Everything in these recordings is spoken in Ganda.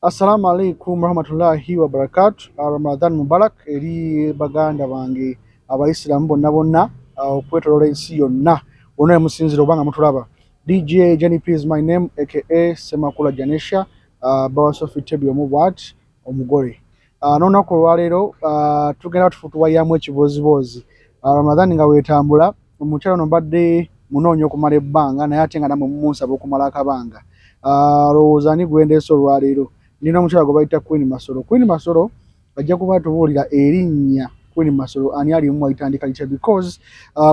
Assalamu alaikum warahmatullahi wabarakatu. Ramadan Mubarak eri baganda bange Abaisiramu bonna bonna okwetoloola ensi yonna wonna emusinzira oba nga mutulaba. DJ Jenny P is my name, aka Semakula Janesha, Bawa Sophie Tebi omu bwat omugole. N'olunaku olwaleero tugenda tufutuwayamu ekibooziboozi. Ramadan nga weetambula, omukyala ono mbadde munoonya okumala ebbanga, naye ate nga namwe mumunsaba okumala akabanga. Lowooza ani gwendeese olwaleero? Nina omukyala gwe bayita Queen Masolo. Queen Masolo ajja kuba atubuulira erinnya Queen Masolo ani alimu, walitandika litya, because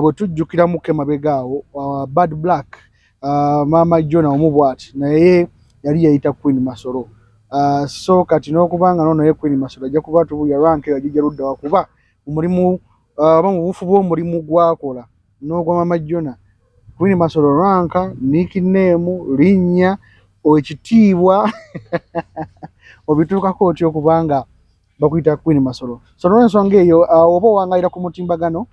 bwe tujjukiramuko emabega awo, Bad Black, Maama Jona omu bw'ati naye yali yayita Queen Masolo. So kati n'okubanga noono ye Queen Masolo ajja kuba atubuulira rank eyo agijja ludda wa, kuba mu mulimu oba mu bufu bw'omulimu gwakola n'ogwa Maama Jona, Queen Masolo rank, nickname, linnya, ekitiibwa obituukako otya okubanga bakuyita Queen Masolo? So n'olwensonga eyo, oba owangalira ku mutimbagano,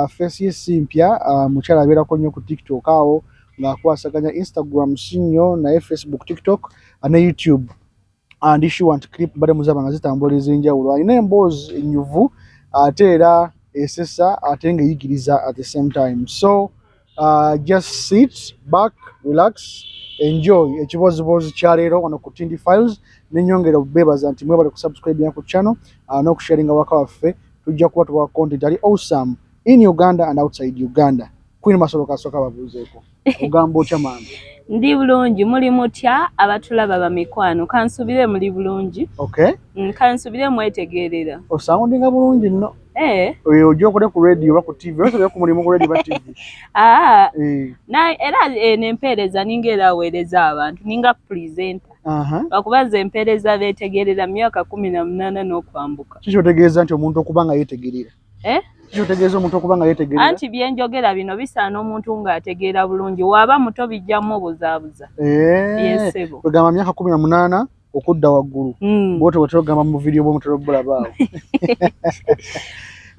face ye si mpya. Mukyala abeerako nnyo ku TikTok awo ng'akwasaganya Instagram si nnyo, naye Facebook, TikTok ne YouTube and she want clip mbadde muzaba nga zitambula ez'enjawulo. Alina emboozi ennyuvu ate era esesa ate ng'eyigiriza at the same time. So just sit back, relax, enjoy ekibooziboozi kya leero wano ku Tindi Files. Nenyongera obeebaza nti mwebale kusubscribinga ku channel n'okusharinga waka waffe. Tujja kuba tubawa content ali awesome in Uganda and outside Uganda. Queen Masolo, kasooka babuuzeeko, ogamba otya maama? Ndi bulungi, muli mutya abatulaba bamikwano? Kansubire muli bulungi. Okay. Kansubire mwetegeerera. Osoundinga bulungi nno. Eh. Oyo ojja okole ku radio oba ku TV, osobola ku mulimu ku radio oba TV? Ah, Eh. na era eno empeereza ninga era aweereza abantu, ninga presenter. Lwakuba nze empeereza beetegerera myaka 18 n'okwambuka. Kiki otegeeza nti omuntu okuba nga yeetegerera? Eh? Kiki otegeeza omuntu okuba nga yeetegerera? Anti byenjogera bino bisaana omuntu ng'ategeera bulungi, waaba muto bijjamu obuzaabuza. Eh. Yes, ssebo. Kwegamba myaka 18 okudda waggulu. Bwotyo bwetera okugamba mu vidiyo bwomutera obulaba awo.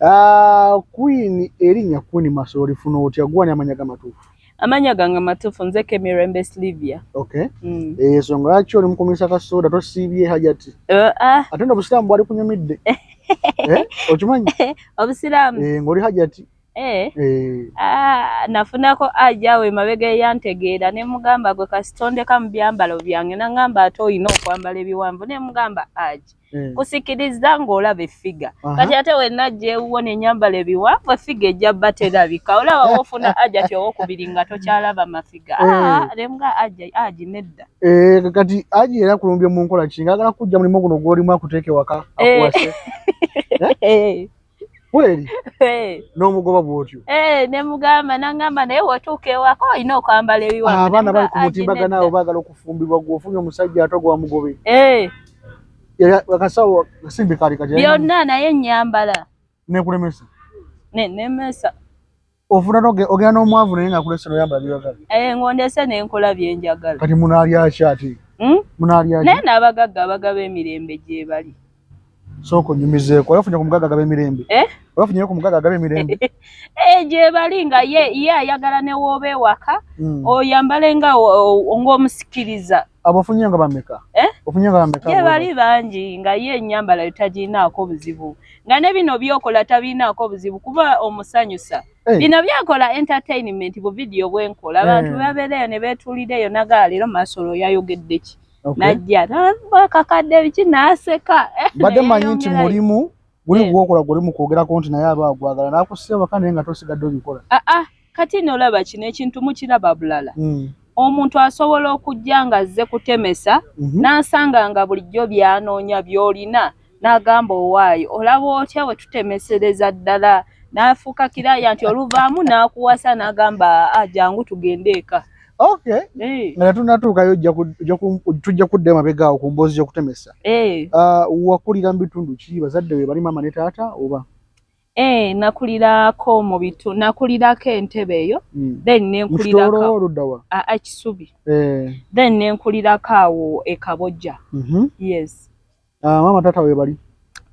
Ah, Queen, erinnya Queen Masolo lifuna otya? Gwani amanya gamatuufu? Amannya gange matuufu nze Kemirembe Slivia. Okay. Ensonga lwaki oli mukumisa kasoda, tosiibye, Hajati? Ah, Ate nno obusiraamu bwali kunyumidde. Eh, okimanyi? Obusiraamu? Eh, ng'oli Hajati. Eh. Eh. Ah, nafunako ajawe emabega eyantegeera ne mugamba, "Gwe kasitondeka mu byambalo byange." Naŋŋamba, "Ate olina okwambala ebiwanvu." Ne mugamba, "Aji kusikiriza ng'olaba effiga." Kati ate wenajja ewuwo ne nyambala ebiwanvu, effiga ejja bba terabika. Olaba woofuna ajati owokubiri nga tokyalaba mafiga. Ah, ne mga aja aji nedda. Eh, kati aji era kulumbye mu nkola ki? Ng'agala kujja mulimu guno gw'olimu akuteeke waka akuwase? Eh. Kweri Eh. n'omugoba bw'otyo? Eh, ne mugamba, naŋŋamba, "Naye wotuuka ewaka olina okwambala ebiwanvu." Abaana Ne bali mga, ku "Aji, mutimbagano nedda." abo baagala okufumbirwa, gwe ofunye omusajja ate ogwa mugobe. Eh. Akasawo kasimbi kali kati Byonna, naye nyambala. Nekulemesa? Ne nemesa. Ofuna ogenda n'omwavu naye ng'akulese n'oyambala by'oyagala? Eh, ng'ondese ne nkola bye njagala. Kati munaalya ki ate? Hmm? Munaalya ki? Naye n'abagagga abagaba emirembe gye bali. Sooka onyumizeeko, olafunye ku mugagga agaba emirembe? Eh? Olafunyeyo ku mugagga agaba emirembe? Eh, gye bali nga ye ayagala ne wooba ewaka oyambale nga ng'omusikiriza. Abo ofunye nga bameka? Eh? Ofunye nga bameka? Gye bali bangi nga ye ennyambala yo tagirinaako buzibu, nga ne bino by'okola tabirinaako buzibu kuba omusanyusa. Eh. Bino byakola entertainment, bu video bwenkola, abantu babeereyo ne beetuulireyo nagaa, "Leero Masolo yayogedde ki?" Najja kakadde biki n'aseka. Mbadde mmanyi nti Neyeyongerayo. mulimu guli gwokola guli mu kwogerako nti naye aba agwagala n'akusiba waka naye nga tosigadde obikola. Ah, ah, kati nolaba kino ekintu mukiraba bulala. Omuntu asobola okujja nga azze kutemesa n'asanga nga bulijjo byanoonya by'olina, n'agamba, "Owaayo, olaba otya bwe tutemesereza ddala?" N'afuuka kiraya nti oluvaamu n'akuwasa n'agamba, "Ah, jangu tugende eka." Okay. Eh. Nga tetunnatuukayo, tujja kudda emabega awo ku mboozi y'okutemesa. Eh. Ah, wakulira mu bitundu ki? Bazadde be bali maama ne taata oba? Eh, nakulirako mu bitu, nakulirako Entebe eyo. Then Mu nenkulirako Kitooro oludda wa? Ah, Kisubi. Eh. Then nenkulirako awo e Kabojja. Yes. Ah, maama taata we bali?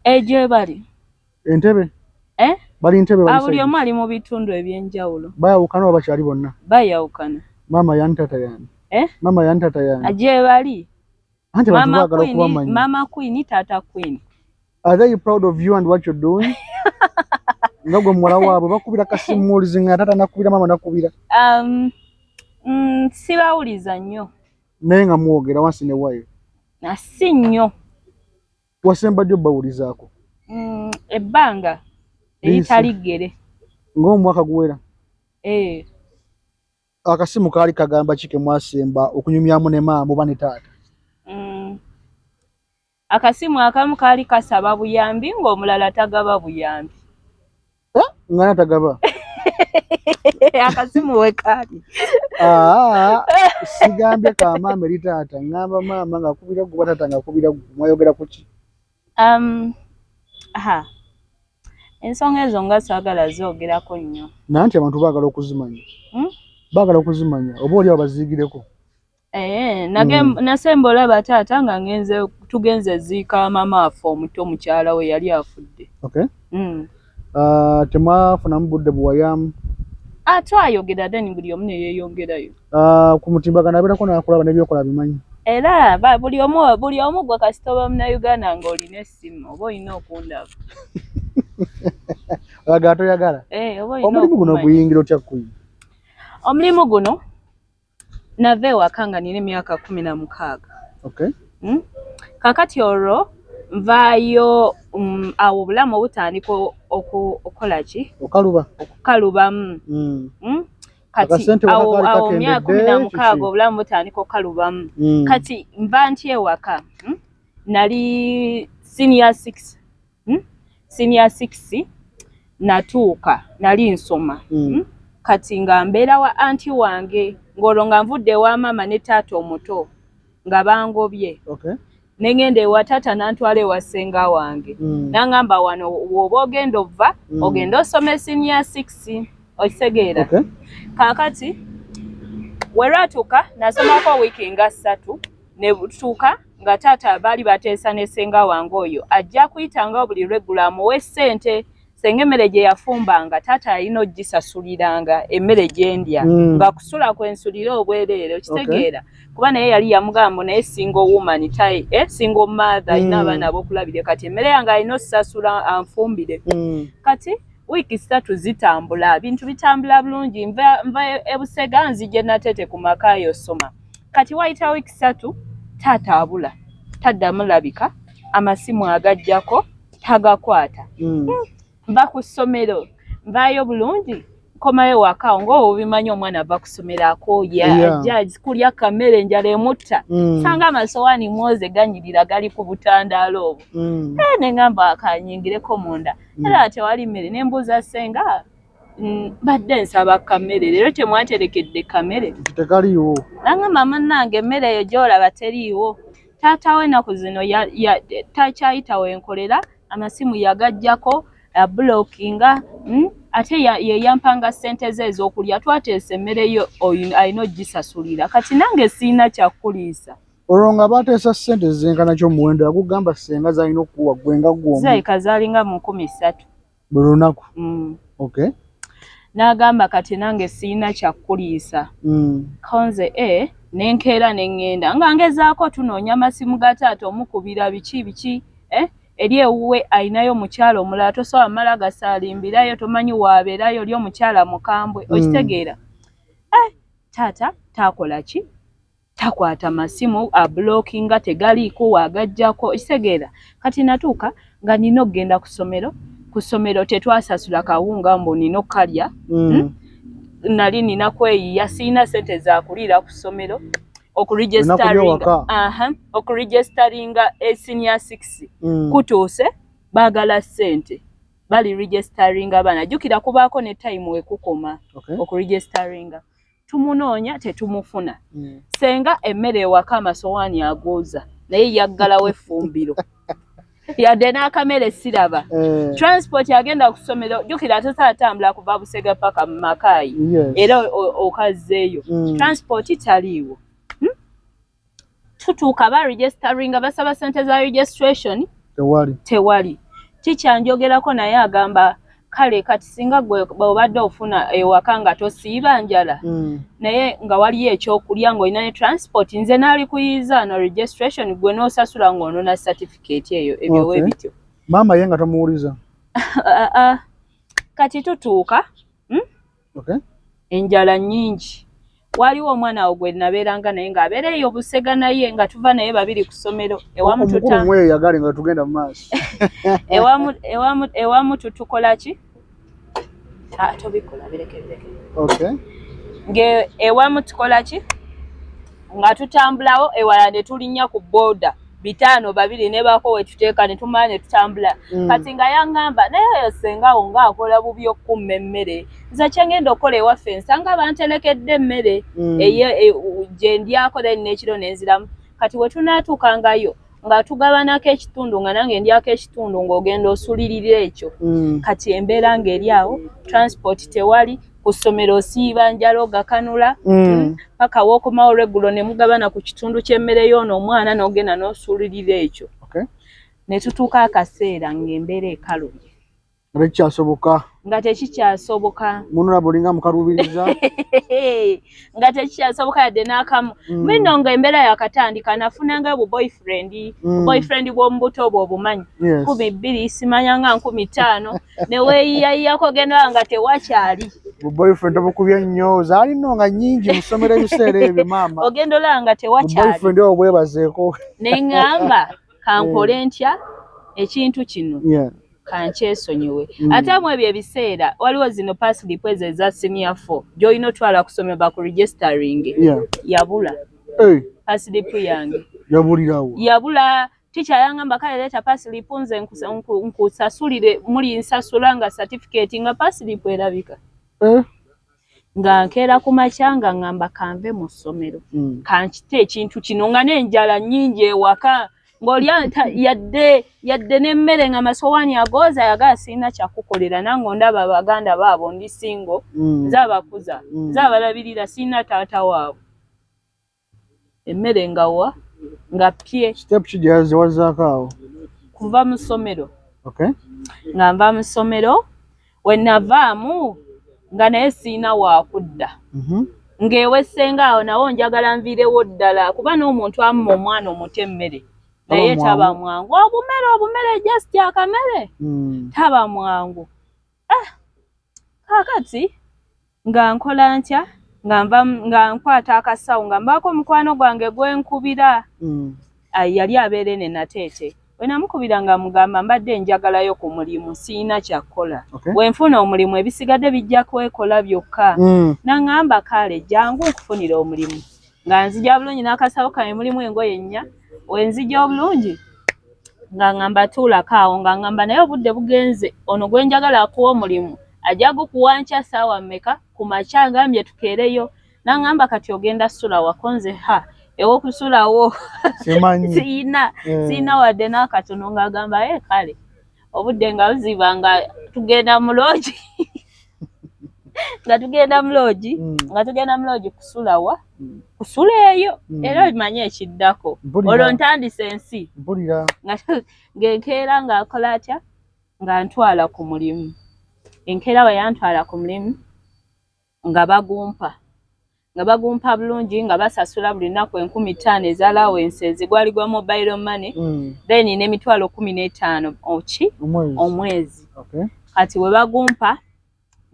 Egyo bali. Entebe? Eh? Bali Ntebe, bali Ah, buli side? omu ali mu bitundu ebyenjawulo. Bayawukana oba bakyali bonna? Bayawukana. Maama yani, taata yani? Eh? Maama yani, taata yani? Gye bali. Anti abantu Mama baagala Queen, okubamanya. Mama Queen, Tata Queen. Are they proud of you and what you're doing? Nga gwe muwala waabwe, bakubira kasimuulizi nga tata nakubira, maama nakubira? Sibawuliza nnyo. Naye nga mwogera wansi ne wayo? Na si nnyo. Wasemba ddi obbawulizaako? Ebbanga eritali ggere. Ng'omwaka guwera? Eh. Akasimu kaali kagamba ki ke mwasemba okunyumyamu ne maama oba ne taata? Akasimu akamu kaali kasaba buyambi, ng'omulala tagaba buyambi. Nga natagaba? Akasimu we kaali. Aa, sigambye ka maama eri taata, ŋŋamba maama ng'akubira gwe oba taata ng'akubira gwe, mwayogera ku ki? Aha, ensonga ezo nga saagala zoogerako nnyo. Naye nti abantu baagala okuzimanya. Hmm? Baagala okuzimanya, oba oli awo baziigireko. Eh, nasemba olaba taata nga ngenze, tugenze ziika mama afe omuto, mukyala we yali afudde. Okay. Mm. Temwafunamu budde buwayamu? Ah, twayogera, then buli omu ne yeeyongerayo. Ku mutimbagano abeerako n'akulaba n'ebyokola bimanyi? Era buli omu gwe kasita oba Munnayuganda ng'olina essimu, oba olina okundaba. Oyagala toyagala. Eh, oba olina Omulimu guno okumanya. oguyingira otya, Queen? Omulimu guno nava ewaka nga nina emyaka 16. Kakati olwo nvaayo, awo obulamu obutandika okukola ki? Okaluba. Okukalubamu. Kati Akasente waka awo kaali awo myaka kumi na kakendedde, mukaaga kiki? obulamu butandika okukalubamu. Kati nva nti ewaka, Nali senior six, Senior six natuuka, nali nsoma. Kati nga mbeera wa anti wange, ng'olwo nga nvudde ewa maama ne taata omuto nga bangobye. Ne ngenda ewa taata, nantwala ewa ssenga wange. Nangamba, wano w'oba ogenda ova, ogenda osome senior six, okitegeera? Okay. Kaakati we lwatuuka, nasomako wiiki nga 3, ne tuuka nga taata baali bateesa ne ssenga wange oyo ajja kuyitanga buli lweggulo amuwe ssente. Senga emmere gye yafumbanga, taata alina ogisasuliranga emmere gye ndya, nga kusula kwensulira obwereere, okitegeera? Kuba naye yali yamugamba naye single woman tai, single mother alina abaana ab'okulabirira, kati emmere yange alina osasula anfumbire. Kati wiiki 3 zitambula, bintu bitambula bulungi, nva ebusega nzije Natete ku Makaayo soma. Kati wayita wiiki 3, taata abula, taddamu labika, amasimu agajjako tagakwata. Nva ku ssomero, nvaayo bulungi, nkomayo waka ng'obimanyi omwana ava ku ssomero akooye, ajja kulya kamere, enjala emutta. Sanga amasowaani mwoze ganyirira gali ku butandaalo obwo. Eh, ne ŋŋamba akanyingireko munda, era tewali mmere. Ne mbuuza ssenga, badde nsaba kamere, leero temwaterekedde kamere?" Tekaliiwo. Nangamba, "Munnange, emmere eyo gy'olaba teriiwo. Taata we ennaku zino takyayita wenkolera, amasimu yagajjako, abulokinga, Ate ye yampanga ssente ze ez'okulya. Twateesa emmere yo alina ogisasulira, kati nange siina kyakuliisa." Olwo nga bateesa ssente zenkana ki omuwendo agugamba ssenga zalina okukuwa gwe nga gwe omu? Zirabika zaalinga mu 3000. Buli lunaku? Mm. Okay. N'agamba, "Kati nange siina kyakuliisa." Konze e nenkeera ne ŋŋenda nga ngezaako tunoonya amasimu ga taata, omukubira biki biki, eh? Eri ewuwe ayinayo omukyala omulala, tosobola mala gasaalimbirayo, tomanyi waabeerayo, oli omukyala mukambwe. Okitegeera? Eh, taata taakola ki, takwata masimu, abulokinga, tegaliiko waagajjako, okitegeera? Kati natuuka nga nina okugenda ku ssomero. Ku ssomero tetwasasula kawunga mbu nina okukalya. Nali nina kweyiya, sirina sente zakuliira ku ssomero. Waka. Aha, okuregisteringa e senior six kutuuse, baagala ssente, bali registeringa abaana. Jjukira kubaako ne time wekukoma okuregisteringa. Tumunoonya tetumufuna. Senga emmere ewaka amasowaani agooza, naye yaggalawo effumbiro, yadde n'akamere siraba. Eh, Transport agenda ku ssomero, jjukira tosaatambula kuva Busega paka mu Makaayi, era okazzeeyo. Transport taliiwo, Tutuuka ba registeringa, basaba sente za registration. Tewali. Tewali. Kikyanjogerako naye agamba Kale kati singa gwe obadde ofuna ewaka nga tosiiba njala, naye nga waliyo ekyokulya, ng'olina ne transport, nze naali kuyiiza no registration, gwe n'osasula ng'onona certificate eyo, ebyo we bityo. Maama ye nga tomuwuliza? Ah, ah. Kati tutuuka, Enjala nnyingi. Waliwo omwana awo gwe nabeeranga naye ng'abeera eyo Busega, naye nga tuva naye babiri ku ssomero ewamu. Omukulu mweyo yagale nga tugenda mu maaso. Ewamu tutukola ki? Ah, tobikola, bireke, bireke. Nge ewamu tukola ki? Nga tutambulawo ewala ne tulinnya ku booda 500 babiri ne baako we tuteeka ne tumala ne tutambula. Kati nga yaŋŋamba, naye oyo ssengawo ng'akola bubi okkumma emmere, nze kyengenda okukola ewaffe nsanga banterekedde emmere gye ndyako, then n'ekiro nenziramu. Kati we tunaatuukangayo nga tugabanako ekitundu, nga nange ndyako ekitundu, ng'ogenda osulirira ekyo. Kati embeera ng'eri awo, transport tewali, ku ssomero osiiba njala ogakanula, paka wookomawo olweggulo ne mugabana ku kitundu ky'emmere y'ono omwana, n'ogenda n'osuulirira ekyo. Ne tutuuka akaseera ng'embeera ekalubye. Nga tekikyasoboka. Nga tekikyasoboka. Munolaba olinga mukalubiriza. Nga tekikyasoboka yadde n'akamu. Minno nga embeera yakatandika, nafunanga bu boyfriend, boyfriend bw'omubuto obwo obumanyi, 20,000, simanya nga 5000, ne weeyiyayiyako, genda nga tewakyali. Bu boyfriend obukubye nnyo, zaali nno nga nnyingi mu ssomero ebiseera ebyo, maama. Ogenda olaba nga Bu tewakyali. boyfriend obwo bwebazeeko. Ne ŋŋamba, kankole ntya ekintu kino? Kankyesonyiwe. Ate mu ebyo ebiseera waliwo zino paslip ezo eza senior four gy'olina otwala kusomero bakuregistering. Yabula. Hey. Paslip yange. Yabulirawo? Yabula. Teacher yangamba, kale leeta paslip nze nkusasulire, muli nsasula nga certificate, nga paslip erabika. Nga nkeera ku makya nga ŋŋamba kanve mu ssomero, kankite ekintu kino, nga n'enjala nnyingi ewaka, ng'olya yadde n'emmere nga masowaani agooza yagala sirina kyakukolera, nange ondaba baganda baabo ndi single, nze abakuza, nze abalabirira, sirina taata waabwe, emmere nga wa nga pye. Step ki gyewazaako awo? Kuva mu ssomero. Nga nva mu ssomero, we navaamu nga naye siina waakudda, ng'ewessenga awo nawo njagala nviirewo ddala, kuba n'omuntu amma omwana omuto emmere naye Taba taba mwangu. mwangu, obumere obumere, just akamere, taba mwangu. Ah, kaakati nga nkola ntya? Nga nva, nga nkwata akasawo, nga mbaako mukwano gwange gwenkubira. Yali abeera ene Nateete. We namukubira nga mugamba, mbadde njagalayo ku mulimu, siina kyakkola, wenfuna omulimu ebisigadde bijja kwekola byokka. Naŋŋamba, kale jangu nkufunira omulimu. Nga nzija bulungi n'akasawo kange mulimu engoye nnya. Wenzija obulungi nga ŋŋamba tuulako awo, nga ŋŋamba naye obudde bugenze, ono gwe njagala akuwa omulimu ajja gukuwa nkya ssaawa mmeka ku makya, ngambye tukeereyo. Naŋŋamba, kati ogenda sula wako? Nze ha, ew'okusulawo Simanyi. siina, siina wadde n'akatono. Ng'agamba ye kale, obudde nga buziba nga tugenda mu loogi, nga tugenda mu loogi, nga tugenda mu loogi kusulawa, kusula eyo. Era omanyi ekiddako? Mpulira. Olwo ntandise ensi. Mpulira. Ng'enkeera ng'akola atya? Nga ntwala ku mulimu. Enkeera bwe yantwala ku mulimu nga bagumpa, nga bagumpa bulungi, nga basasula buli lunaku 5000 eza allowances, gwali gwa mobile money, then n'15,000 oki Omwezi. Omwezi. Kati we bagumpa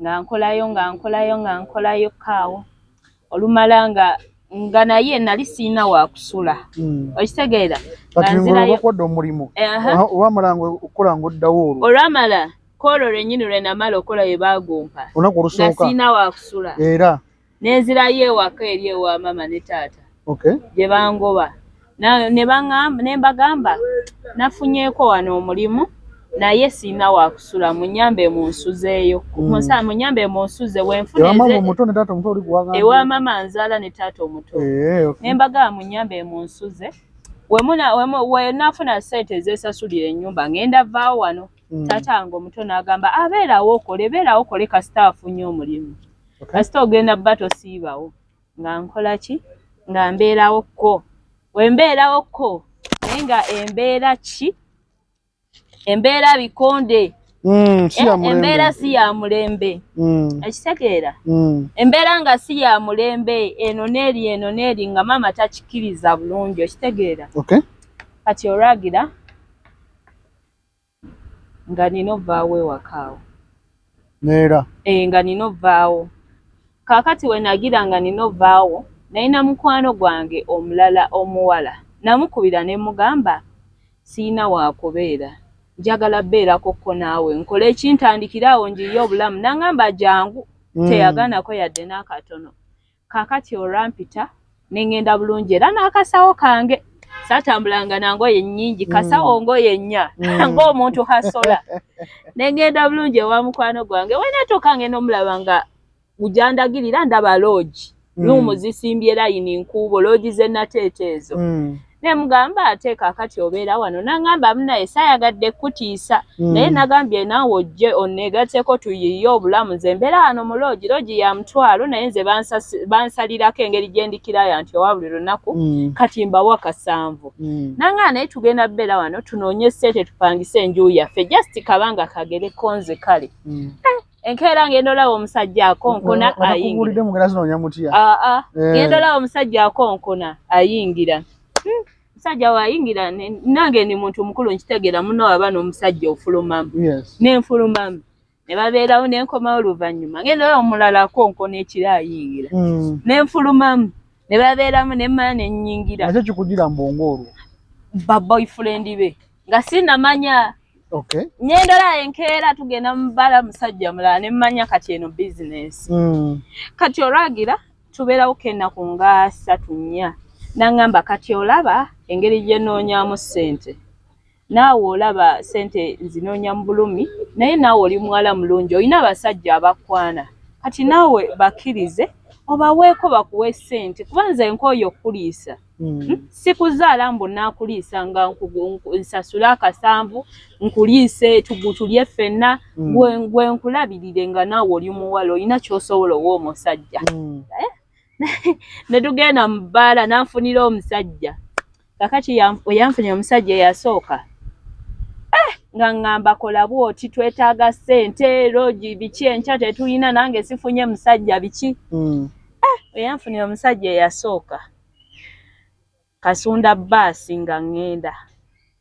nga nkolayo, nga nkolayo, nga nkolayo kaawo olumala nga naye nali siina wakusula. Okitegeera? Kati Nga ng'olwo nzirayo. bakuwadde omulimu, Aha. olwamala nga okukola ng'oddawo olwo? Olwamala koolwo lwennyini lwe namala okukola we bagumpa, Olunaku nga olusooka. siina wakusula. Era? Nenzirayo ewaka eri ewa mama ne taata gye bangoba. Ne baŋŋamba, ne mbagamba nafunyeeko wano omulimu naye siina wakusula, munyambe munsuzeeyo. Munyambe munsuze wenfuna Ewa mama omuto ne taata omuto oli kuwagamba? Ewa mama nzaala ne taata omuto. Ne mbagamba munyambe munsuze, we nafuna ssente ezeesasulira ennyumba ngenda vaawo wano. Taata wange omuto n'agamba, abeerawo okole, beerawo okole, kasita afunye omulimu, kasita ogenda bba tosiibawo. Nga nkola ki? Nga mbeerawo ko, we mbeerawo ko, naye nga embeera ki? Embeera bikonde. Embeera si ya mulembe. Ekitegeera? Embeera nga si ya mulembe, eno n'eri, eno n'eri, nga maama takikkiriza bulungi, okitegeera? Kati olwagira nga nina ovaawo ewakaawo. Neera. Nga nina ovaawo. Kaakati we nagira nga nina ovaawo, nalina mukwano gwange omulala omuwala, namukubira ne mugamba siina waakubeera, njagala beerako ko naawe, nkole ekintandikira awo njiye obulamu. Nangamba jangu. Teyagaanako yadde n'akatono. Kaakati olwampita ne ŋŋenda bulungi, era n'akasawo kange saatambulanga na ngoye nnyingi, kasawo ngoye nnya ng'omuntu hasola. Ne ŋŋenda bulungi ewa mukwano gwange. We natuuka ngenda omulaba nga gujandagirira, ndaba lodge, room zisimbye layini nkuubo, lodge ze nateeta ezo. Ne mugamba ate kaakati obeera wano? N'aŋŋamba munaye saayagadde kutiisa, naye nagambye naawe ojje onneegatteko tuyiiye obulamu. Nze mbeera wano mu lodge, lodge ya 500, naye nze bansalirako engeri gye ndikiraya nti owa buli lunaku, kati mbawa 700. N'aŋŋamba naye tugenda bbeera wano tunoonye ssente tupangise enju yaffe, just kabanga kagereko nze kale. Enkeera ngenda olaba omusajja akonkona ayingira. Ngenda olaba omusajja akonkona ayingira. Omusajja waayingira, nange ndi muntu mukulu nkitegeera, muno aba n'omusajja ofulumamu. Nenfulumamu ne babeerawo, nenkomawo oluvannyuma ngenda olaba omulala akonkona ekiro ayingira. Nenfulumamu ne babeeramu, nemmala nennyingira. Nakyo kikugira mbwongo olwo? Ba boyfriend be nga sinnamanya. Nyendola enkeera tugenda mu bbala, musajja mulala, ne mmanya kati eno bizinesi. Kati olwagira tubeerawo kennaku nga 3 4, n'aŋŋamba kati olaba engeri gye nnoonyaamu ssente, naawe olaba ssente nzinoonya mu bulumi, naye naawe oli muwala mulungi, olina abasajja abakwana, kati naawe bakkirize obaweeko bakuwe ssente, kuba nze nkooye okukuliisa. Sikuzaala mbu naakuliisa nga nsasule 7 nkuliise tulye ffenna, gwe nkulabirire nga naawe oli muwala olina ky'osobola owa omusajja. Ne tugenda mu bbaala n'anfunira omusajja. Kakati yanfunira omusajja eyasooka, nga ŋŋamba kola bw'oti, twetaaga ssente, lodge biki, enkya tetulina, nange sifunye musajja biki. Eyanfunira omusajja eyasooka kasunda baasi nga ŋŋenda.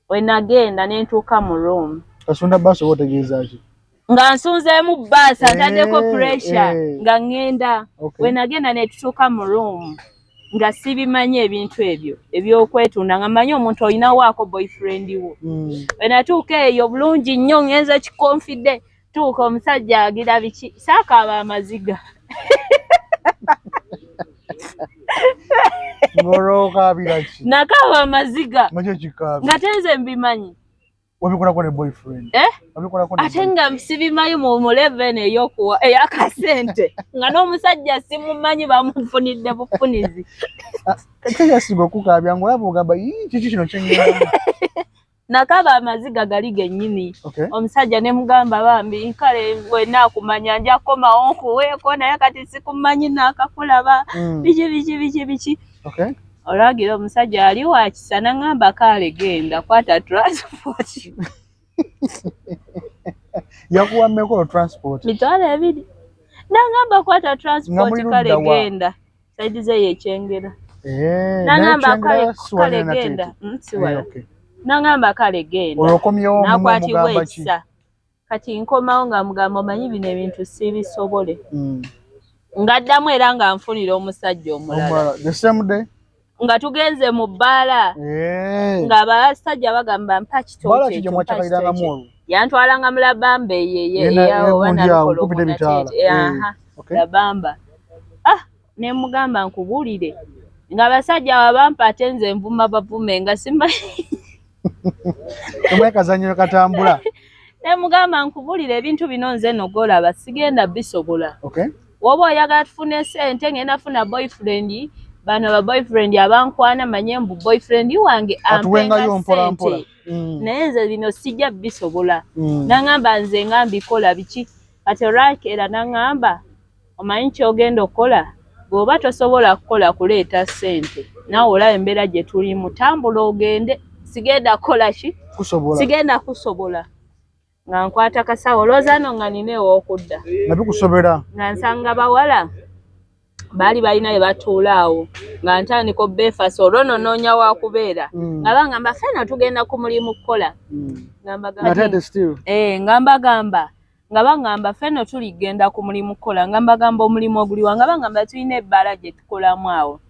We nagenda ne ntuuka mu room. Kasunda baasi oba otegeeza ki? Nga nsunzeemu baasi, ataddeko pressure nga ŋŋenda. We nagenda ne tutuuka mu room nga sibimanyi ebintu ebyo ebyokwetunda, nga mmanyi omuntu olinawaako boyfriend wo. We natuuka eyo bulungi nnyo ŋŋenze kikonfidde, tuuka omusajja agira biki, saakaaba amaziga. Ng'olwokaabira ki? Nakaaba amaziga. Nakyo kikaabya. Nga tenze mbimanyi. Wabikolako ne boyfriend? Wabikolako ne Ate nga sibimanyi mu level ey'okuwa ey'akasente, nga n'omusajja simumanyi, bamufunidde bufunizi. Kyasinga okukaabya ng'olaba ogamba kiki kino kye ŋŋendamu? Nakaaba amaziga gali gennyini. Omusajja ne mugamba bambi kale wenna akumanya nja kukomawo nkuweeko, naye kati sikumanyi naakakulaba, biki biki biki biki. Olwagira omusajja ali wa kisa n'aŋŋamba kaale genda kwata transport. Yakuwa mmeka olwo transport? 20,000. N'aŋŋamba kwata transport kale genda. Side ze y'ekyengera. N'aŋŋamba kale genda. Siwala. N'aŋŋamba kale genda. Olwo okomyewo N'akwatibwa ekisa. Kati nkomawo nga mugamba omanyi bino ebintu sibisobole. Ng'addamu era nga nfunira omusajja omulala. The same day? Nga tugenze mu bbaala. Ng'abasajja bagamba mpa kitooke ekyo, mpa kitooke. Yantwalanga mu Labamba eyo eyawo Labamba. Ne mugamba nkubuulire. Ng'abasajja babampa ate nze nvuma bavume nga simanyi. Omanyi kazannyiro katambula. Ne mugamba nkubuulire ebintu bino nze nno gw'olaba sigenda bisobola. Woba oyagala tufune ssente ngenda funa boyfriend, bano ba boyfriend abankwana manye mbu boyfriend wange ampenga ssente. Naye nze bino sijja bisobola. N'aŋŋamba nze nga mbikola biki. Kati olwakeera n'aŋŋamba omanyi ky'ogenda okukola, bw'oba tosobola kukola kuleeta ssente naawe olaba embeera gye tulimu, tambula ogende, sigenda kukola ki? Sigenda kusobola. Nga nkwata kasawo, olowooza no nga nina ew'okudda. Nga bikusobera. Nga nsanga bawala baali balina we batuula awo, nga ntandika obeefasa, olwo nno noonya wakubeera. Nga bangamba, "Ffenna tugenda ku mulimu kukola." Nga mbagamba, Nga ate still. Eh, nga mbagamba, nga baŋŋamba, "Ffenno tuligenda ku mulimu kukola." Nga mbagamba, "Omulimu oguliwa?" Nga baŋŋamba, "Tulina ebbaala gye tukolamu awo."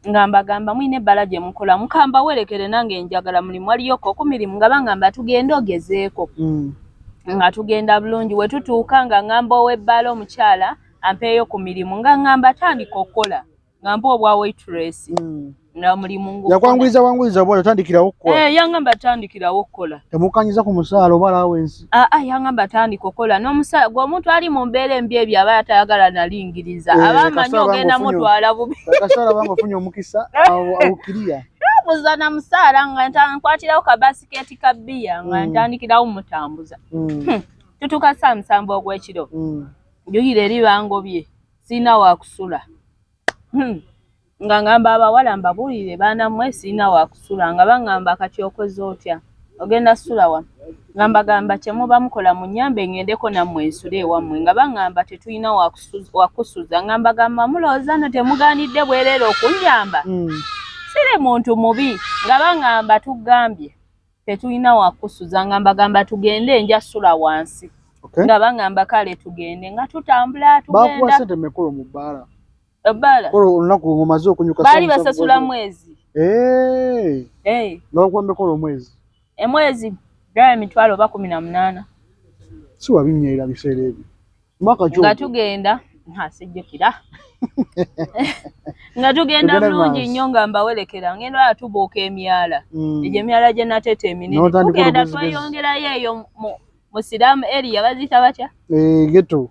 Nga mbagamba, "Mulina ebbaala gye mukolamu? Kambawerekere, nange njagala mulimu, waliyoko ku mirimu?" Nga baŋŋamba, "Tugende ogezeeko." Nga tugenda bulungi, we tutuuka nga ŋŋamba ow'ebbaala omukyala ampeeyo ku mirimu, nga ŋŋamba, "Tandika okukola," nga mpa obwa waitress. Nga mulimu ngufuna. Yakwanguyiza wanguyiza bw'atyo, tandikirawo okukola. Eh, yaŋŋamba tandikirawo okukola. Temukanyiza ku musaala oba allowance? Aa, yaŋŋamba tandika okukola n'omusaala gwe. Omuntu ali mu mbeera embi ebyo aba atayagala nalingiriza. Eh, aba amanyi kasita ogenda mutwala bubi. Kaseera banga ofunye omukisa awukiriya. Buza na musaala, nga nkwatirawo ka basiketi ka bbiya, nga ntandikirawo mutambuza. Tutuuka saa 7 ogw'ekiro. Jjukira eri bangobye, siina wakusula. Nga ngamba abawala, mbabuulire, "Baana mmwe, siina wakusula." Nga baŋŋamba, "Kati okoze otya? Ogenda sula wa?" Nga mbagamba, "Kye muba mukola, munnyambe ŋŋendeko nammwe nsule ewammwe." Nga baŋŋamba, "Tetulina wakusuza." Nga mbagamba, "Mulowooza no temugaanidde bwereere okunnyamba? Siri muntu mubi." Nga baŋŋamba, "Tugambye tetulina wakusuza." Nga mbagamba, "Tugende, nja sula wansi." Nga baŋŋamba, "Kale tugende." Nga tutambula Bakuwa tugenda. sente mekolo mu bbaala? Ebbaala? Kola olunaku ng'omaze okunyuka. Baali saa 7 basasula mwezi. Eh, Eh, nga bakuwa mekolo omwezi? Emwezi gyali emitwalo oba 18. Si wabinyeera biseera ebyo, mwaka ki Nga ogwo? tugenda, ha, sijjukira. Nga tugenda Tugenda bulungi maaso. nnyo, nga mbawerekera, ngenda ola tubuuka emyala. Egyo emyala gye nateeta eminene. N'otandika Tugenda olugezigezi. tweyongerayo eyo mu slum area, baziyita batya? Eh, ghetto.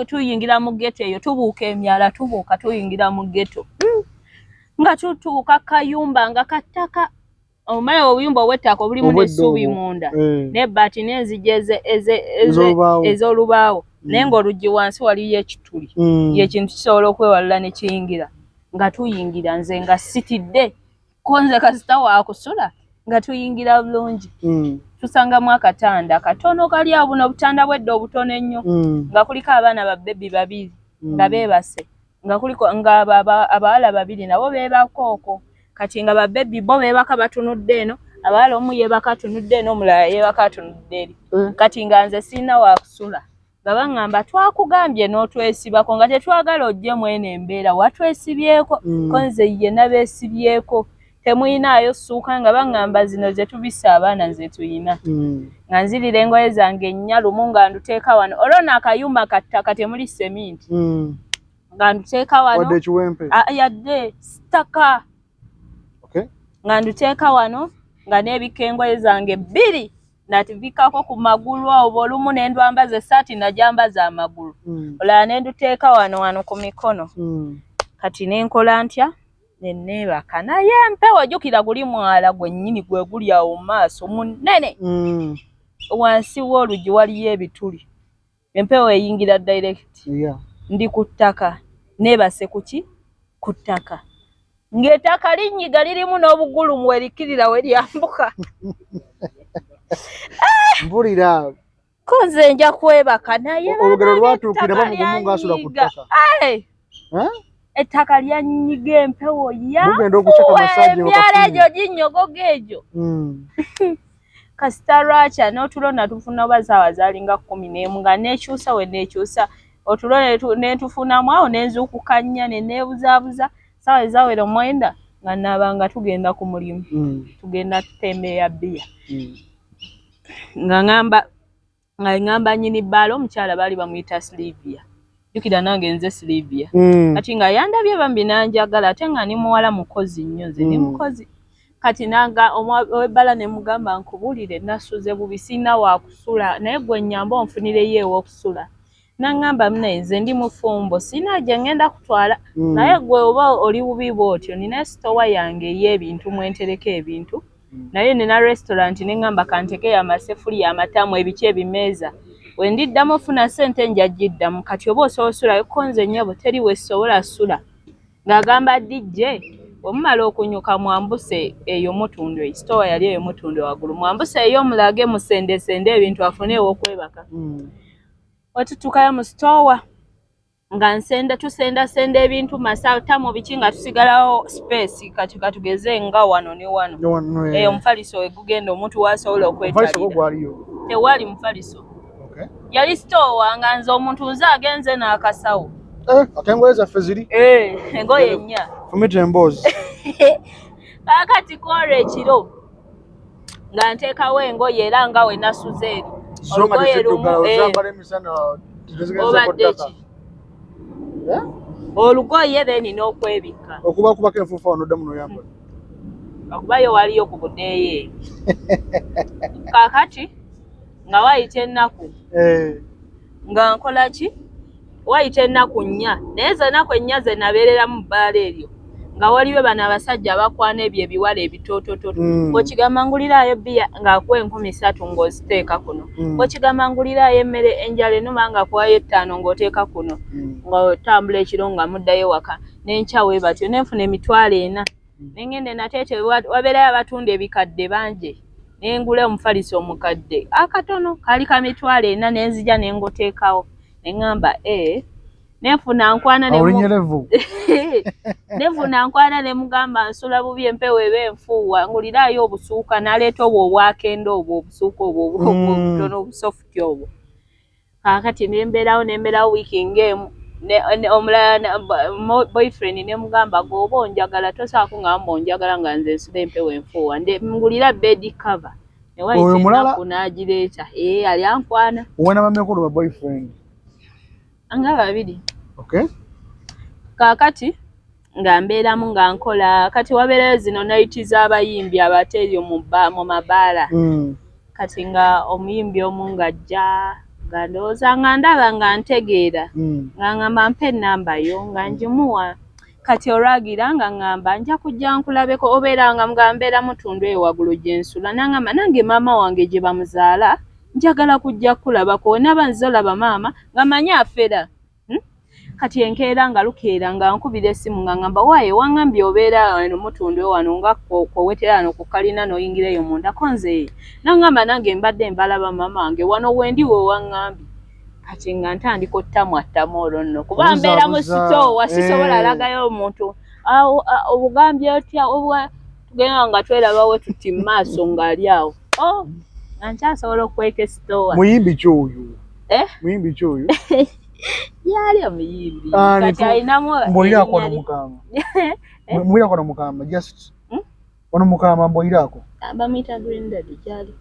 Tuyingira mu ghetto eyo, tubuuka emyala, tubuuka, tuyingira mu ghetto. Nga tutuuka kayumba nga kattaka, omanyi obuyumba obw'ettaka obulimu Obwedda n'essuubi obwo. munda Eh, n'ebbaati n'enzigi Ez'olubaawo. ez'olubaawo, naye ng'oluggi wansi waliyo ekituli, yekintu kisobola okwewalula ne kiyingira. Nga tuyingira, nze nga sitidde ko, nze kasita waakusula. Nga tuyingira bulungi, tusangamu akatanda katono kali awo, buno obutanda bwedda obutono ennyo, nga kuliko abaana ba baby babiri nga beebase, nga kuliko nga abawala babiri nabo beebaka okwo. Kati nga ba baby bo beebaka batunudde eno, abawala omu yeebaka atunudde eno, omulala yeebaka atunudde eri. Eh. Kati nga nze sirina wakusula, nga baŋŋamba, "Twakugambye n'otwesibako, nga tetwagala ojje mwene embeera, watwesibyeko." Ko nze ye nabeesibyeko, temuyinaayo ssuuka? Nga baŋŋamba, "Zino ze tubisse abaana ze tuyina." Nga nzirira engoye zange nnya lumu, nga nduteeka wano, olwo nno akayumba kattaka, temuli seminti. Nga nduteeka wano. Wadde ekiwempe? Ah, yadde ttaka. Nga nduteeka wano, nga neebikka engoye zange bbiri, natibikako ku magulu awo, olumu ne ndwambaza essaati, nagyambaza amagulu, olala ne nduteeka wano wano ku mikono. Kati ne nkola ntya? Ne neebaka, naye empewo, jjukira guli mwala gwennyini gwe guli awo mu maaso munene. Wansi w'oluggi waliyo ebituli, empewo eyingira direct. Ndi ku ttaka, neebase ku ki? Ku ttaka, ng'ettaka linnyiga, lirimu n'obugulumu, werikkirira we lyambuka. Mpulira. Ko nze nja kwebaka, naye Olugero bannange, lwatuukira ettaka bamugumu ng'asula ku lyannyiga. ttaka. Ai! Eh? Ettaka lyannyiga, empewo Mugenda okucaka yafuwa massage. emyala Wakafunye. egyo ginnyogoga egyo. Kasita lwakya n'otulo natufuna, oba saawa zaalinga 11, nga neekyusa, we neekyusa otulo netufunamu awo, nenzuukuka nnya, ne neebuzaabuza, saawa ezawera 9 nga naaba, nga tugenda ku mulimu. Tugenda tutembeeya bbiya. Nga ŋŋamba nnyini bbaala omukyala, baali bamuyita Silivia, jjukira nange nze Silivia. Kati nga yandabye bambi nanjagala, ate nga ndi muwala mukozi nnyo, nze ndi mukozi. Kati nanga ow'ebbala ne mugamba, "Nkubuulire, nasuze bubi, sirina wakusula, naye gwe nnyamba onfunireyo ew'okusula." Naŋŋamba, "Munaye, nze ndi mufumbo, sirina gye ŋŋenda kutwala, naye gwe oba oli bubi bw'otyo, nina sitowa yange ey'ebintu mwentereka ebintu, naye nina restaurant." Ne ŋŋamba, "Kantekeyo amasefuriya, amatamu, ebiki, ebimeeza, we ndiddamu ofuna ssente nja giddamu. Kati oba osobola osulayo?" Ko nze, "Nnyabo, teri wesobola sula." Ng'agamba, "DJ Bwemumala okunyuka, mwambuse eyo Mutundwe, sitowa yali eyo Mutundwe waggulu, mwambuse eyo mulage musendesende ebintu afune ew'okwebaka. Wetutuukayo mu sitowa nga nsenda, tusendasenda ebintu, masatamu, biki, nga tusigalawo space kati katugeze nga wano ne wano. Ne wano, eh. Eyo omufaliso wegugenda, omuntu wasobola Omufaliso gwo okwetalira. Gwaliyo? Tewali mufaliso. Yali sitowa nga nze omuntu nze agenze n'akasawo. Eh, ate engoye zaffe ziri Eh, engoye nnya. Fumita emboozi. Kaakati kola ekiro nga nteekawo engoye era nga we nasuze eri. So nga Olugoye teziddugala, lumu, eh. ozambala emisana tezigezeeko Obadde ddaka. ki? Eh? Olugoye then n'okwebikka. Okubakubako enfuufu awo noddamu noyambala. Okubayo waliyo ku budeeyi. Kaakati nga wayita ennaku nga nkola ki, wayita ennaku 4, naye zo ennaku 4 ze nabeereramu mu bbaala eryo nga waliwo bano abasajja abakwana ebyo ebiwala ebitootototo. Bw'okigamba nguliraayo bbiya ng'akuwa 3000 ng'oziteeka kuno. Bw'okigamba nguliraayo emmere, enjala enuma, ng'akuwayo 5 ng'oteeka kuno. Ng'otambula ekiro nga muddayo waka n'enkya we batyo, nenfuna 40,000 nengenda nateete. Wabeerayo abatunda ebikadde bangi, nengula omufaliso omukadde akatono kali ka 40,000, nenzija nengoteekawo, neŋŋamba e nenfuna nkwana ne Olinye level. Nenfuna nkwana ne mugamba nsula bubi, empewo eba enfuuwa, nguliraayo obusuuka, n'aleeta obwo obwakenda, obwo obusuuka obwo obutono obusofuti obwo. Kaakati nembeerawo wiiki ng'emu omulala boyfriend ne mugamba, gwoba onjagala tosobola kuŋŋamba onjagala nga nze nsula empewo enfuuwa, ngulira bed cover. Oyo Newayita mulala? ennaku n'agireeta. Ee, ali ankwana. Owena bameka olwo ba boyfriend? Nga babiri. Kaakati nga mbeeramu nga nkola, kati wabeerayo zino night z'abayimbi abateeyo mu mabaala. Kati nga omuyimbi omu ng'ajja nga ndowooza nga ndaba nga ntegeera, nga ngamba mpa ennamba yo, nga ngimuwa. Kati olwagira nga ngamba nja kujja nkulabeko, obeera nga nga mbeera Mutundwe eyo waggulu gye nsula, nangamba nange maama wange gye bamuzaala, njagala kujja kukulabako, wenaaba nzize olaba maama nga manyi afera. Kati enkeera nga lukeera nga nkubira essimu nga ngamba, waaye wangambye obeera eno Mutundwe wano nga kowetera wano ku kalina n'oyingira eyo mundako nze, nangamba nange mbadde mbalaba maama wange wano wendi we waŋŋambye. Kati nga ntandika ottamwattamu olwo nno kuba mbeera mu Obuzabuza, sitoowa, sisobola lagayo omuntu. Awo, obugambye otya, tugenda nga twerabawo tuti mu maaso ng'ali awo, oh, nga nkyasobola okukweka esitoowa. Muyimbi ki oyo? Eh? Muyimbi ki oyo? Yali omuyimbi. Ah, kati alinamu Mbuulirako wano erinnya mukama. Mbuulirako wano mukama, just wano mukama mbuulirako. Bamuyita Green Daddy gyali.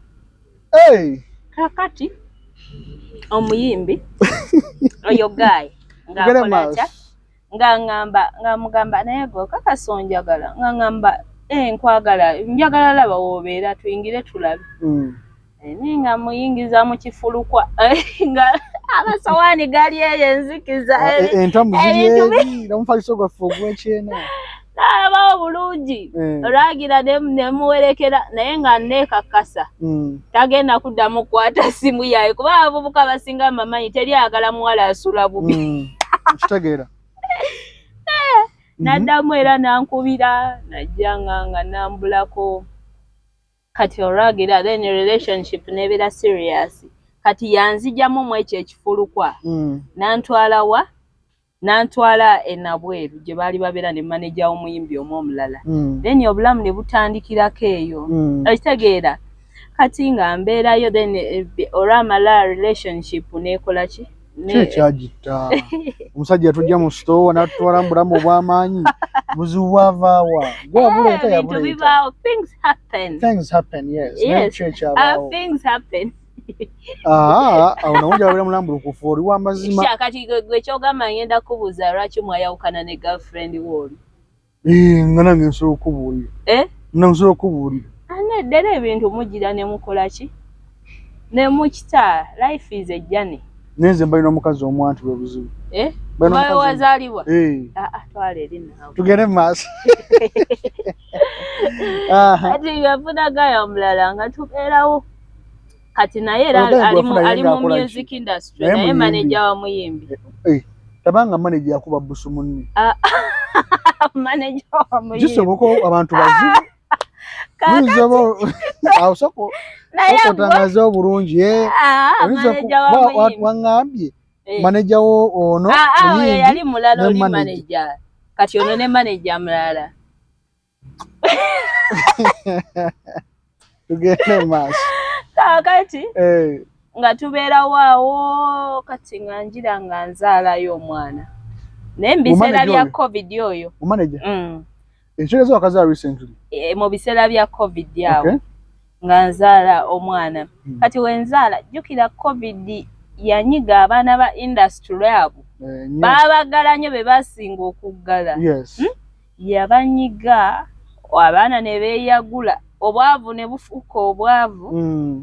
Hey! Kakati omuyimbi oyo guy Tugende ng'akola maaso. atya, nga ngamba nga mugamba naye gwe kakasa onjagala, nga ngamba eh, nkwagala, njagala laba woobeera tuyingire tulabe. Naye nga muyingiza mu kifulukwa nga amasowaani gali eyo enzikiza. Ah, entamu ziri ebintu eri n'omufaliso gwaffe ogw'ekyena. Nalabawo bulungi. Olwagira nemuwerekera naye nga neekakasa tagenda kuddamu kukwata simu yaye, kuba abavubuka basinga mbamanyi, teri ayagala muwala asula bubi. Nkitegeera. Naddamu era nankubira, najja nga nambulako. Kati olwagira then relationship nebeera serious. Kati yanzijamu mu ekyo ekifulukwa, nantwala wa, nantwala enabweru gye baali babeera ne maneja w'omuyimbi omu omulala. Then obulamu ne butandikirako eyo. Okitegeera, kati nga mbeerayo, then olwamala relationship nekola ki. Ki ekyagitta? Omusajja yatujja mu sitoowa n'atutwala mu bulamu obw'amaanyi, buzibu bwavaawa? Gwe wabuleeta? Ebintu Yabuleeta. bibaawo, things happen. Things happen, yes. Naye Yes. ki ekyabaawo? Things happen. Aa, awo nawo njagala mulambulukufu, oli w'amazima. Sha, kati gwe kyogamba ngenda kubuuza lwaki mwayawukana ne girlfriend wooli. Eh, nga nange nsobola okubuulira. Eh? Nga nsobola okubuulira. Aneddera ebintu mugira ne mukola ki ne mukita, life is a journey. Naye nze mbalina omukazi omu, anti bwe buzibu. Eh? Balina Oba omukazi omu. wazaalibwa? Eh. Ah, ah, twala eri naawe. Tugende mu maaso. Aha. Kati yafuna guy omulala nga tubeerawo kati, naye era Oyo guy ali mu gwafuna ye ali mu ng'akola ki? music industry. Naye Naye muyimbi. manager wa muyimbi. Eh, tabanga manager yakuba busu munne. Ah. Manager wa muyimbi. Kisoboka, abantu bazibu. Kaakati Awo soko naye gwe otangaze obulungi, eh. Ah, Oyinza manager wa muyimbi. Waŋŋambye Eh. manager wo ono Ah, ah, oyo muyimbi yali mulala, ne oli manager. manager. Kati ono ne manager mulala. Tugende mu maaso. Kaakati Eh, nga tubeerawo awo, kati nga njira nga nzaalayo omwana, naye mu biseera Manager bya oyo? COVID oyo. Manager ekitegeeza wakazaala recently? E, mu biseera bya COVID awo nga nzaala omwana. Kati wenzaala, jjukira COVID yanyiga abaana ba industry abo. Eh, nnyo. Baabagala nnyo, be basinga okuggala. Yabanyiga, abaana ne beeyagula, obwavu ne bufuuka obwavu.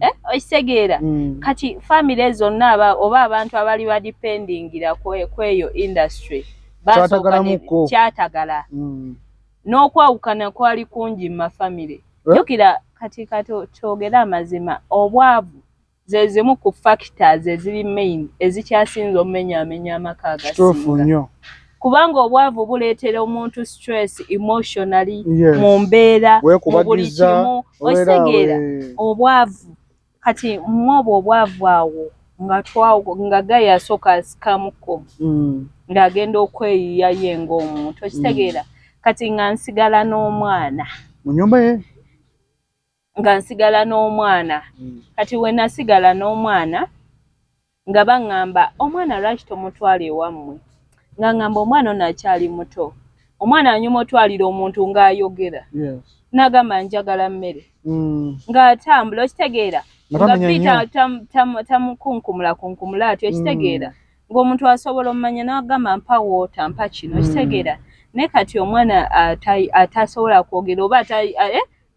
Eh, okitegeera? Mm. Kati famire zonna oba abantu abali badependingira kweyo industry basooka Kyatagalamuko. Kyatagala. N'okwawukana kwali kungi mu mafamire. Eh? Jjukira kati twogere amazima, obwavu ze zimu ku factors eziri main ezikyasinze omumenyaamenya amaka Kituufu agasinga, nnyo. kubanga obwavu buleetera omuntu stress emotionally, mu mbeera, mu buli Weekubagiza, kimu. obeera Okitegeera? Obwavu, kati mwobwo obwavu awo nga twa nga guy asooka asikamuko ng'agenda okweyiya ye ng'omuntu, okitegeera? Kati nga nsigala n'omwana. Mu nyumba ye. Nga nsigala n'omwana. Kati we nasigala n'omwana, nga baŋŋamba, "Omwana lwaki tomutwala ewammwe?" Nga ŋŋamba, "Omwana ono akyali muto, omwana anyuma otwalira omuntu ng'ayogera." N'agamba, "Njagala mmere." Ng'atambula, okitegeera? Nga Nga tamenya Peter nnyo. tamukunkumula kunkumula atyo, okitegeera? Ng'omuntu asobola omumanya n'agamba, "Mpa water, mpa kino." Okitegeera? Naye kati omwana atasobola kwogera oba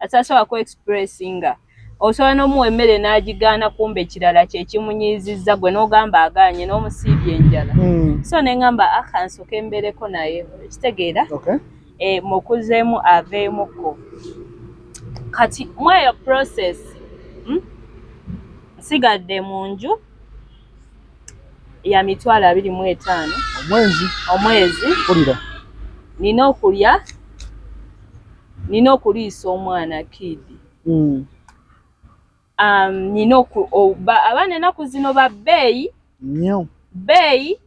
atasobola ku expressinga, osobola n'omuwa emmere n'agigaana, kumbe ekirala kye kimunyiizizza, gwe n'ogamba agaanye n'omusiibya enjala. So ne ŋŋamba, "Akansooke mbeereko naye," okitegeera? Okay. E, mukuzeemu aveemukko. Kati mweyo process, Nsigadde mu nju ya 25,000. Omwezi? Omwezi. Mpulira. Nina okulya, nina okuliisa omwana kid. Nina abaana ennaku zino ba bbeeyi. Nnyo. Bbeeyi.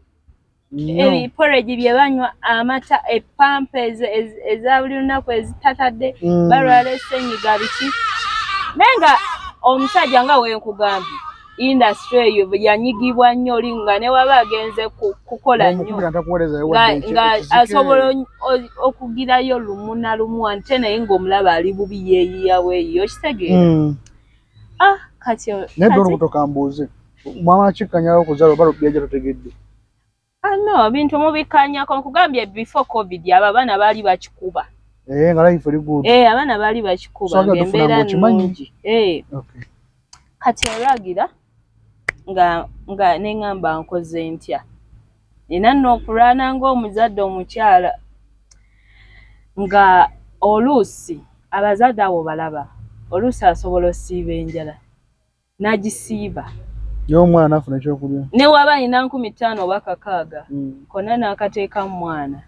Nnyo. Ebiporegi bye banywa, amata, epampa eza buli lunaku ezitatadde, balwala essenyiga, biki. Naye nga omusajja, nga wenkugambye, industry eyo yanyigibwa nnyo, oli nga ne waba agenze kukola nnyo, Omukubira ntakuweereza nga, wadde nga ekizike. asobola okugirayo lumu na lumu, ate naye ng'omulaba ali bubi, yeeyiya weeyiya, okitegeera? Ah, kati Naye kati olubuto, kambuuze, mwamala kikkanyawo okuzaala oba byajja totegedde? Ah, no, bintu mubikkanyako. Nkugambye, before COVID abo abaana baali bakikuba. Eh, nga life eri good. Eh, abaana baali bakikuba. So, ng'embeera tufuna ng'okimanyi. nnungi. Eh. Kati olwagira nga neŋŋamba, "Nkoze ntya? Nina nno okulwana ng'omuzadde omukyala." Nga oluusi abazadde abo balaba, oluusi asobola osiiba enjala n'agisiiba, Naye omwana nafuna ekyokulya. Ne waba alina 5,000 oba 6,000, konna n'akateeka mu mwana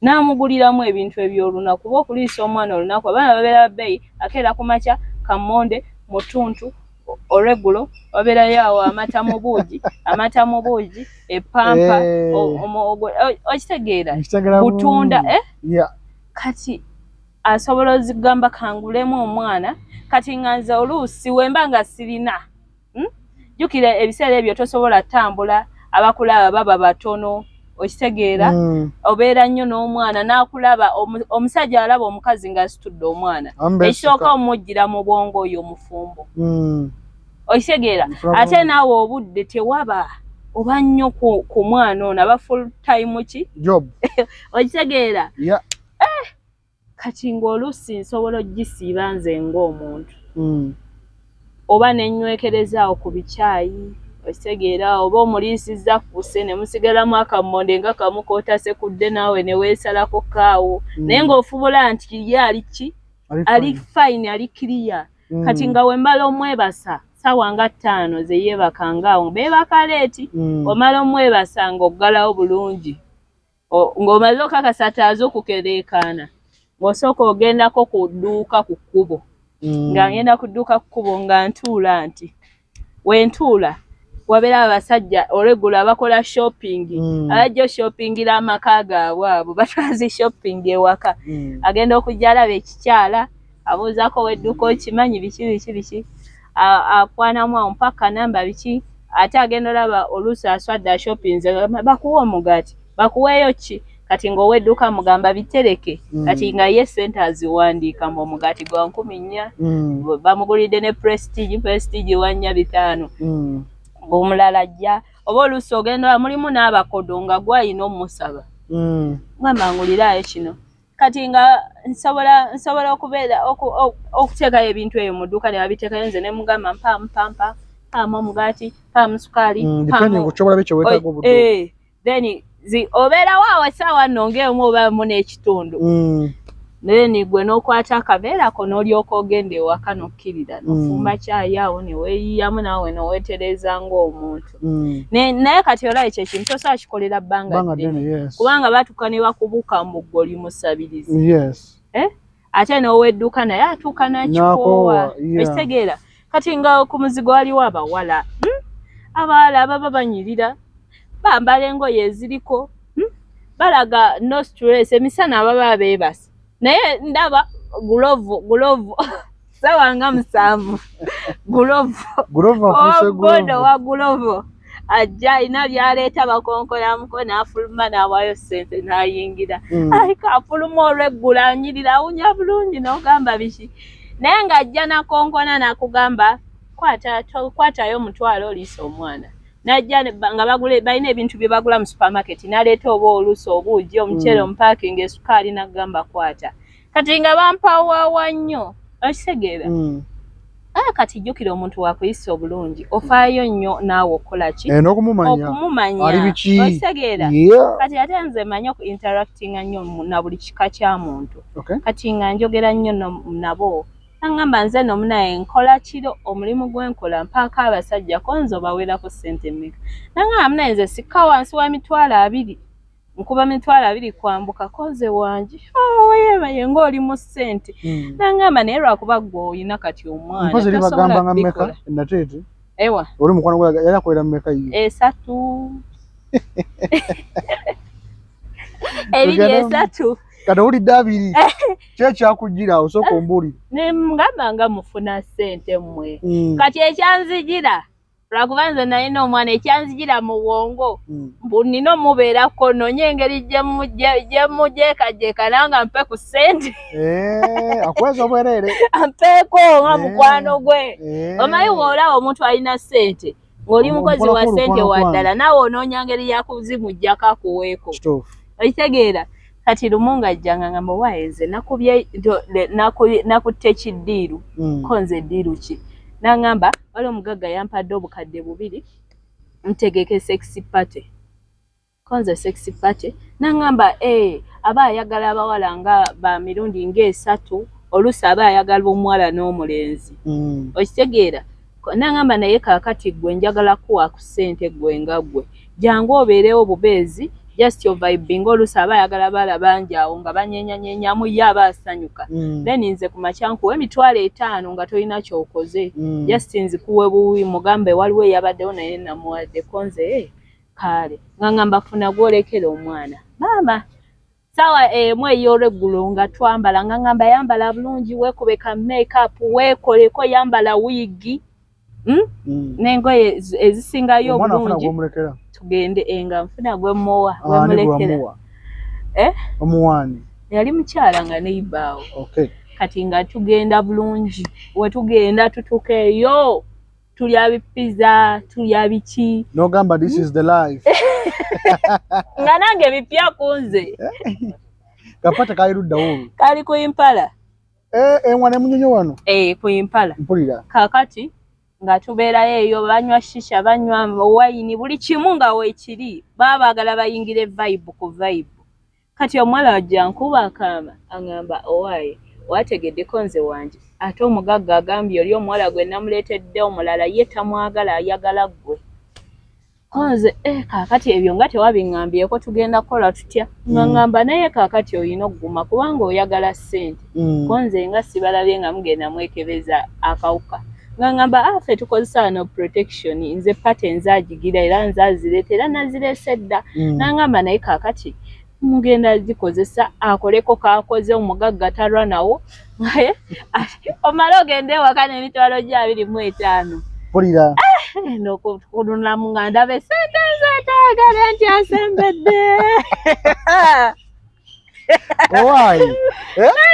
n'amuguliramu ebintu eby'olunaku, oba okuliisa omwana olunaku. Abaana babeera bbeeyi, akeera ku makya kammonde mutuntu, olweggulo wabeerayo awo amata mu buugi, amata mu buugi, epampa, Eh. okitegeera? Nkitegera Butunda, bulungi. Eh? Yeah. Kati asobola ozigamba, "Kangulemu omwana." Kati nga nze oluusi wemba nga sirina, Jjukira ebiseera ebyo tosobola ttambula, abakulaba baba batono, okitegeera? Obeera nnyo n'omwana n'akulaba, omusajja alaba omukazi ng'asitudde omwana, Ambeesika. ekisooka omuggira mu bwongo oyo omufumbo, okitegeera? Nfuna Ate bulungi. naawe obudde tewaba, oba nnyo ku mwana ono, aba full time ki? Job. Okitegeera? Yeah. Kati ng'oluusi nsobola ogisiiba nze ng'omuntu, oba nenywekerezaawo ku bikyayi, okitegeera? Oba omuliisizza kuse ne musigalamu akammonde nga kamu k'otasekudde, naawe ne weesalako kaawo, naye ng'ofubula nti ye ali ki? Ali Ali fine. fine, ali clear. Kati nga wemmala omwebasa ssaawa nga 5 ze yeebaka, ngaawo beebaka late, omala omwebasa ng'oggalawo bulungi. Ng'omaze okakasa taazuukuka ereekaana, ng'osooka ogendako ku dduuka ku kkubo. Nga ngenda ku dduuka ku kkubo, nga ntuula nti wentuula wabeera abasajja olweggulo abakola shopping, abajja oshoppingira amaka gaabwe, abo batwazi shopping ewaka. Agenda okujja alaba ekikyala, abuuzaako wedduuka, okimanyi, biki biki biki, akwanamu awo mpaka namba biki. Ate agenda olaba oluusi aswadde ashoppinze, bakuwa omugaati, bakuweeyo ki? Kati ng'owedduuka mugamba bitereke. Kati nga ye sente aziwandiika mbu omugaati gwa 4000, bamugulidde ne Prestige, Prestige wa 4 5. Omulala ajja oba oluusi ogenda mulimu n'abakodo nga gwayina omusaba, ngamba nguliraayo kino. Kati nga nsobola okubeera okuteekayo ebintu ebyo mu dduuka ne babiteekayo, nze ne mugamba mpa mpa mpa mpaamu omugaati, mpaamu sukaali. Depending ku kyobala kye weetaaga obudde. Then obeerawo awo essaawa nno ng'emu oba mu n'ekitundu. Then gwe n'okwata akaveerako n'olyoka ogenda ewaka n'okkirira n'ofumba kyayi awo ne weeyiyamu naawe n'oweetereza ng'omuntu. Naye kati olaba ekyo ekintu tosobola kikolera bbanga Bbanga ddene, ddene, yes. Kubanga batuuka ne bakubuka mbu ggwe oli musabirizi. Eh? Ate n'owedduuka naye atuuka n'akikoowa. N'akoowa, yeah. Ekitegeera kati nga ku muzigo waliwo abawala, Abawala ababa banyirira, bambala engoye eziriko, Balaga no stress. Emisana ababa beebase, naye ndaba gulovu gulovu sawa nga 7, gulovu. Gulovu afuuse obodo gulovu. Wa gulovu ajja alina byaleeta, bakonkonamuko, n'afuluma n'awaayo ssente n'ayingira. Alika afuluma olweggulo, anyirira, awunya bulungi, n'ogamba biki, naye ng'ajja nakonkona n'akugamba kwata kwatayo omutwalo oliisa omwana. Najja nga bagula, balina ebintu bye bagula mu supermarket, n'aleeta oba oluusi obuugi, omuceere, omupaakinga, esukaali, n'agamba kwata. Kati nga bampawaawa nnyo, okitegeera? Ah, kati jjukira omuntu wakuyisa obulungi, ofaayo nnyo naawe okukola ki? Eh, n'okumumanya. Okumumanya. Ali biki? Okitegeera? Yeah. Kati ate nze manyi oku interactinga nnyo na buli kika kya muntu. Kati nga njogera nnyo nabo, aŋŋamba nze no munaye nkola kiro, omulimu gwe nkola mpaako abasajja ko nze obawerako ssente mmeka? Naŋŋamba munaye nze sikka wansi wa 20,000, nkuba 20,000 kwambuka, ko nze wangi weyebaye ng'oli mu ssente. Naŋŋamba naye lwakuba ggwe oyina kati omwana, Mpozi eri tosobola bagamba nga mmeka kubikola. Nateete? Ewa. Oli mukwano gwe yali akolera mmeka ye? 3, 2, 3. Kati owulidde 20, ki ekyakujjira? Osooka ombuulire. Ne ngamba nga mufuna ssente mmwe. Kati ekyanzijira, lwakuba nze nalina omwana, ekyanzijira mu bwongo, mbu nina omubeerako, noonye engeri gyemujeekajeeka nanga mpe ku ssente. Eh, akuweza obwereere. Ampeeko nga mukwano gwe. Omanyi bw'olaba omuntu alina ssente ng'oli mukozi wa Omukolako ssente olukwano. wa ddala, naawe onoonya ngeri yakuzimugjako akuweeko. Kituufu. Okitegeera? Kati lumu ng'ajjanga ngamba waaye nze nakubye nakutte kiddiiru. Ko nze ddiiru ki? N'aŋŋamba waliwo omugagga yampadde 2000 ntegeke sex party. Ko nze sex party? N'aŋŋamba ee, aba ayagala abawala nga ba mirundi ng'esatu, oluusi aba ayagala omuwala n'omulenzi. Okitegeera? N'aŋŋamba naye kaakati ggwe njagala kuwa ku ssente, ggwe nga ggwe jangu obeerewo bubeezi, just ovibing. Oluusi aba ayagala baala bangi awo nga banyenyanyenyamu, ye aba asanyuka. Then nze ku makya nkuwa 50,000 nga tolina ky'okoze. Just nzikuwe buwi, mugambe waliwo eyabaddewo naye namuwaddeko nze, kale nga ngamba funa gw'olekera omwana maama. Saawa 1 ey'olweggulo nga twambala, nga ngamba yambala bulungi, weekube ka makeup, weekoleko, yambala wiigi, N'engoye ezisingayo Omwana afuna obulungi. gw'omulekera? Tugende nga nfuna gwe muwa. Ani? Gwemulekera. Gwamuwa? Eh? Omuwaani? Yali mukyala nga neibaawo. Kati nga tugenda bulungi, wetugenda tutuuka eyo tulya bipiza, tulya biki. N'ogamba this is the life. Nga nange bipya ku nze. Kapata kali luddawo olwo? Kali ku Impala. Eh, enwa ne Munyonyo wano? Eh, ku Impala. Mpulira. Kaakati nga tubeerayo eyo, banywa shisha, banywa wayini, buli kimu nga weekiri, baba baagala bayingire vibe ku vibe. Kati omuwala wajja nkuba akaama, aŋŋamba owaaye wategeddeko nze wange, ate omugagga agambye oli omuwala gwe namuleetedde omulala ye tamwagala, ayagala ggwe. Konze kaakati ebyo nga tewabiŋŋambyeko, tugenda kukola tutya? Nga ŋŋamba naye kaakati olina okuguma kubanga oyagala ssente. Konze nga sibalabye nga mugenda mwekebeza akawuka. Nga ŋŋamba ffe tukozesa wano protection, nze pate nze agigira era nze azireeta era nazireese dda. N'aŋŋamba naye kaakati mugenda gikozesa akoleko k'akoze, omugagga talwa nawo. Naye omale ogende ewaka n'emitwalo gyo 25. Mpulira. Nokununamu nga ndaba esente nzeetaaga nti asembedde. Owaayi.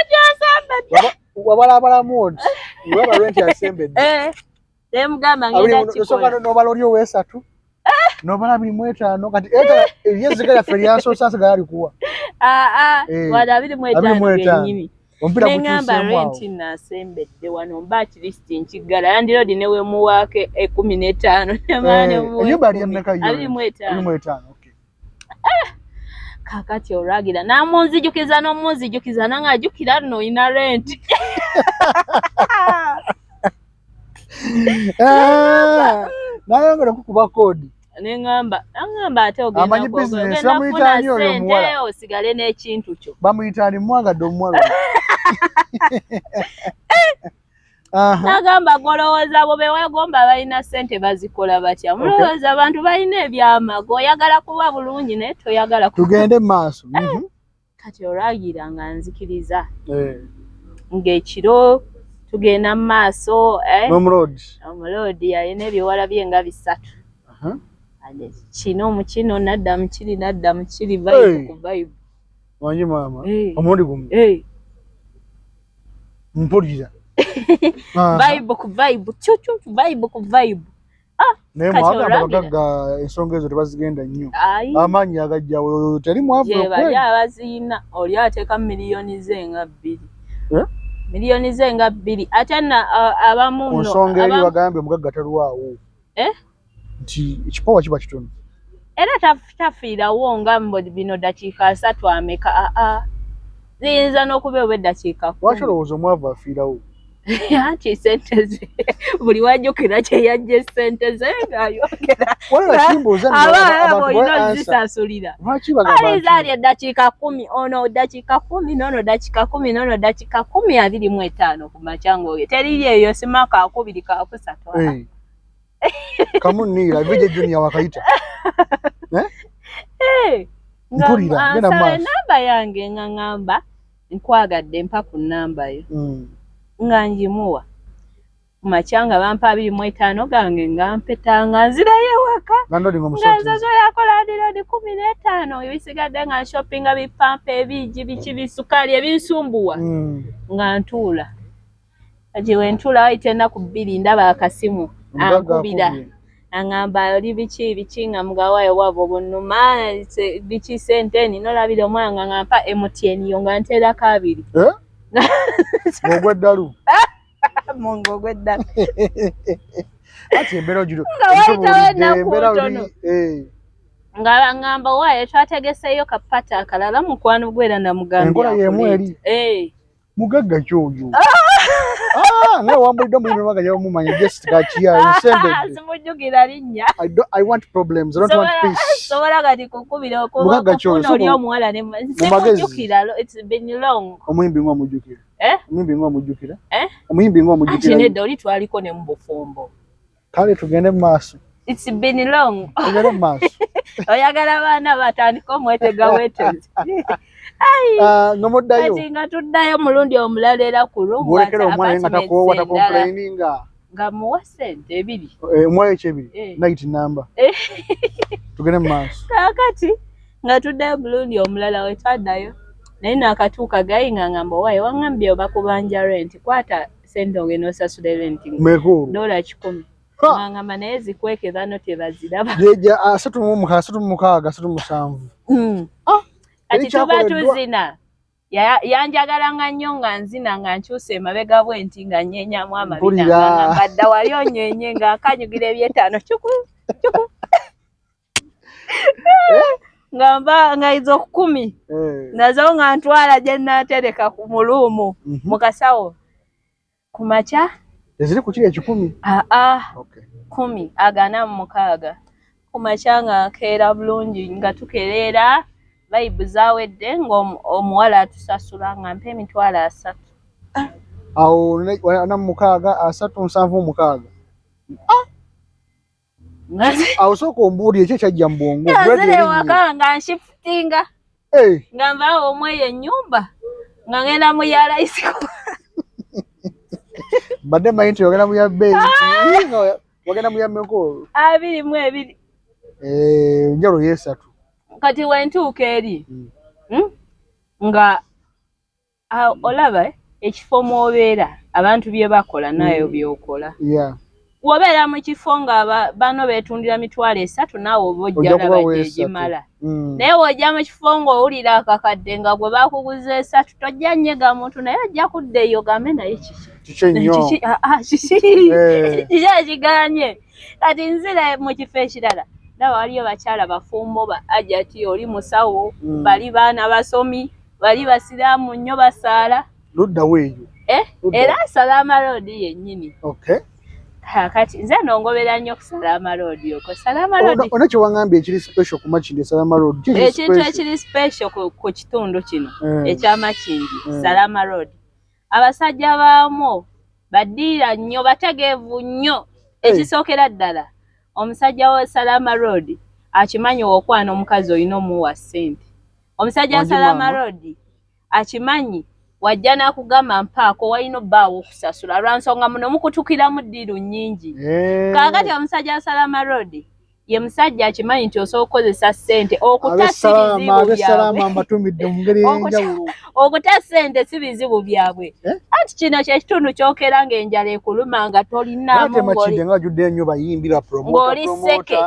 Nti asembedde. Wabalabalamu oti olaba rent asembedde. Nemugamba ngenda kikola. N'obala oli ow'esatu, n'obala 25, kati eryeziga lyaffe lyasoose asigala alikuwa. Wano 25 byennyini. Omupiira Neŋŋamba gukyuseemu awo. Rent naasembedde wano mba at least nkiggala, landlord ne wemuwaako 15 nemala nemuwa Ennyumba yali 10. emmeka yo? 25. 25, okay. Kaakati olwagira n'amunzijukiza n'omunzijukiza, nange ajjukira nno oyina rent. Nayongera okukuba koodi. Neŋŋamba, aŋŋamba ate ogenda Amanyi business, ogenda bamuyita kufuna ani oyo ssente omuwala? osigale n'ekintu kyo. Bamuyita ani? Mwagadde omuwala oyo. Nagamba golowooza bo beweegomba balina ssente bazikola batya? Mulowooza abantu balina ebyamago, oyagala kuba bulungi naye toyagala Tugende mu maaso. Kati olwagira nga nzikiriza ng'ekiro tugenda mu maaso. N'omuloodi. Omuloodi alina ebiwala bye nga bisatu. Kino mu kino, nadda mu kiri, nadda mu kiri, vibe ku vibe. Wangi maama. Omulundi gumu. Mpulira. Vibe ku vibe, cucu, vibe ku vibe. Naye Kati mwagamba olwagira. abagagga ensonga ezo tebazigenda nnyo. Ayi. Amaanyi agajjawo teri mwavu. Gye bali Kweli. abaziyina, oli ateeka miliyoni ze nga 2. Eh? Miliyoni ze nga 2, ate na abamu Ku nno nsonga eri bagambye omugagga talwawo. Eh? Nti ekipowa kiba kitono. Era tafiirawo nga mbo bino dakiika 30 ameka, aa ziyinza n'okuba oba eddakiika Lwaki 10. olowooza omwavu afiirawo? Anti sente ze buli wajjukira kye yajja essente ze ng'ayogera. Waliwo kimbuuza nno Aba abantu olina bawe answer. ozisasulira. Lwaki bagamba Aliza nti ali eddakiika 10, ono ddakiika 10, n'ono ddakiika 10, n'ono ddakiika 10, 25 ku makya ng'oyo teriri eyo sima kaakubiri kaakusatu. Kamu niira VJ Junior wakayita. Nga Mpulira, genda mu ansaba maaso. ennamba yange, nga ŋŋamba nkwagadde, mpa ku nnamba yo. Nga ngimuwa. Ku makya nga bampa 25 gange, nga mpeta nga nzirayo ewaka. Landlord Nga ng'omusotizi. nsasulako landlord 15, ebisigadde nga nshoppinga bipampa ebigi biki bisukaali ebinsumbuwa. Nga ntuula. Kati we ntuula wayita ennaku 2 ndaba akasimu Omugagga ankubira. akubye. Aŋŋamba oli biki biki, nga mugawaayo bwavo bunnuma biki ssente nina olabira omwana nga ngampa MTN yo nga nteerako 2. Ng'ogwa eddalu. Mungu ogw'eddalu. Ati embeera ogiri Nga wayitawo ennaku embeera oli ntono. Nga baŋŋamba waayo twategeseeyo kapata akalala mukwano gwe era namugambye Enkola y'emu akuleete. eri. Mugagga ki oyo? Nga wambulidde omuyimbi mugagga gy'omumanya, just gakiya ensembedde. Simujjukira linnya. I don't, I want problems. I don't want peace. Sobola kati kukubira Mugagga ki oyo? okufuna oli omuwala ne Mu magezi. simujjukira, it's been long. Omuyimbi ng'omujjukira. Eh? Omuyimbi ng'omujjukira. Eh? Omuyimbi ng'omujjukira. Anti nedda, oli twaliko ne mu bufumbo. Kale tugende mu maaso. It's been long. Tugende mu maaso. Oyagala baana batandike omwetega wetezi. Nga muddayo. Kati nga tuddayo mulundi omulala era ku room Bw'olekera omwana naye nga takoowa, apartments endala. tacomplaininga. Nga muwa ssente 2. Omuwayo ekyebiri. Night number. Tugende mu maaso. Kaakati nga tuddayo mulundi omulala we twaddayo naye naakatuuka gayi nga ngamba owaaye waŋŋambye bakubanja rent, kwata ssente ogenda osasule rent. Mmeka olwo? $100. Ha! Nga ngamba naye zikweke bano tebaziraba. Jeja 36, 36, 37. Kati tuba Ekyakoleddwa. tuzina. Yanjagalanga nnyo nga nzina nga nkyusa emabega bwe nti nga nnyenyamu amabina. Mpulira. Nga ngamba dda wali onyenye ng'akanyugira ebyetaano cuku cuku. Nga mba nga izo 10. Nazo nga ntwala gye nnaatereka ku muluumu mu kasawo. Ku makya. Eziri ku kiri 100? Aa. Okay. 10 agana mu mukaaga. Ku makya nga nkeera bulungi, nga tukereera, vibe zawedde, ng'omuwala atusasula nga mpa 300,000. Awo 46, 30, 76. Awo sooka ombuulire eki ekyajja mu bwongo. Nzire waka nga nshifutinga, nga nvaawo omweyo ennyumba nga ngenda mu ya layisiko. Mbadde manyi nti ogenda mu ya bbeeyi, wagenda mu ya mmeka? 22. Enjalo yeesatu. Kati wentuuka eri, nga olaba ekifo mw'obeera, abantu bye bakola nayo byokola. Wobeera mu kifo nga bano beetundira 300,000, naawe oba ojja laba gyegimala. Naye w'ojja mu kifo ng'owulira akakadde nga gwe bakuguza 3, tojja nnyega muntu, naye ojja kudda eyo gambe naye kiki kiki kiki ekiganye. Kati nzira mu kifo ekirala, ndaba waliyo bakyala bafumbo, ba ajati, oli musawo, bali baana basomi, bali basiraamu nnyo, basaala. Luddawo eyo? Era Salama Road yennyini. Kati nze nongobera nnyo ku Salama Road okwo. Salama Road. Ona kye wangambye ekiri special ku Makindye Salama Road. Ekintu ekiri special ku kitundu kino ekya Makindye Salama Road, abasajja baamwo badiira nnyo, bategeevu nnyo. Ekisookera ddala, omusajja wa Salama Road akimanyi okwana omukazi olina omuwa ssente. Omusajja wa Salama Road akimanyi wajja n'akugamba mpaako, walina obbaawo okusasula, lwansonga muno mukutukiramu ddiiru nnyingi. Kaakati omusajja wa Salama Road ye musajja akimanyi nti osobola okukozesa ssente okuta si bizibu byabwe, okuta ssente si bizibu byabwe. Anti kino kyekitundu kyokera ng'enjala ekuluma nga tolinaamu, ng'oli sseke.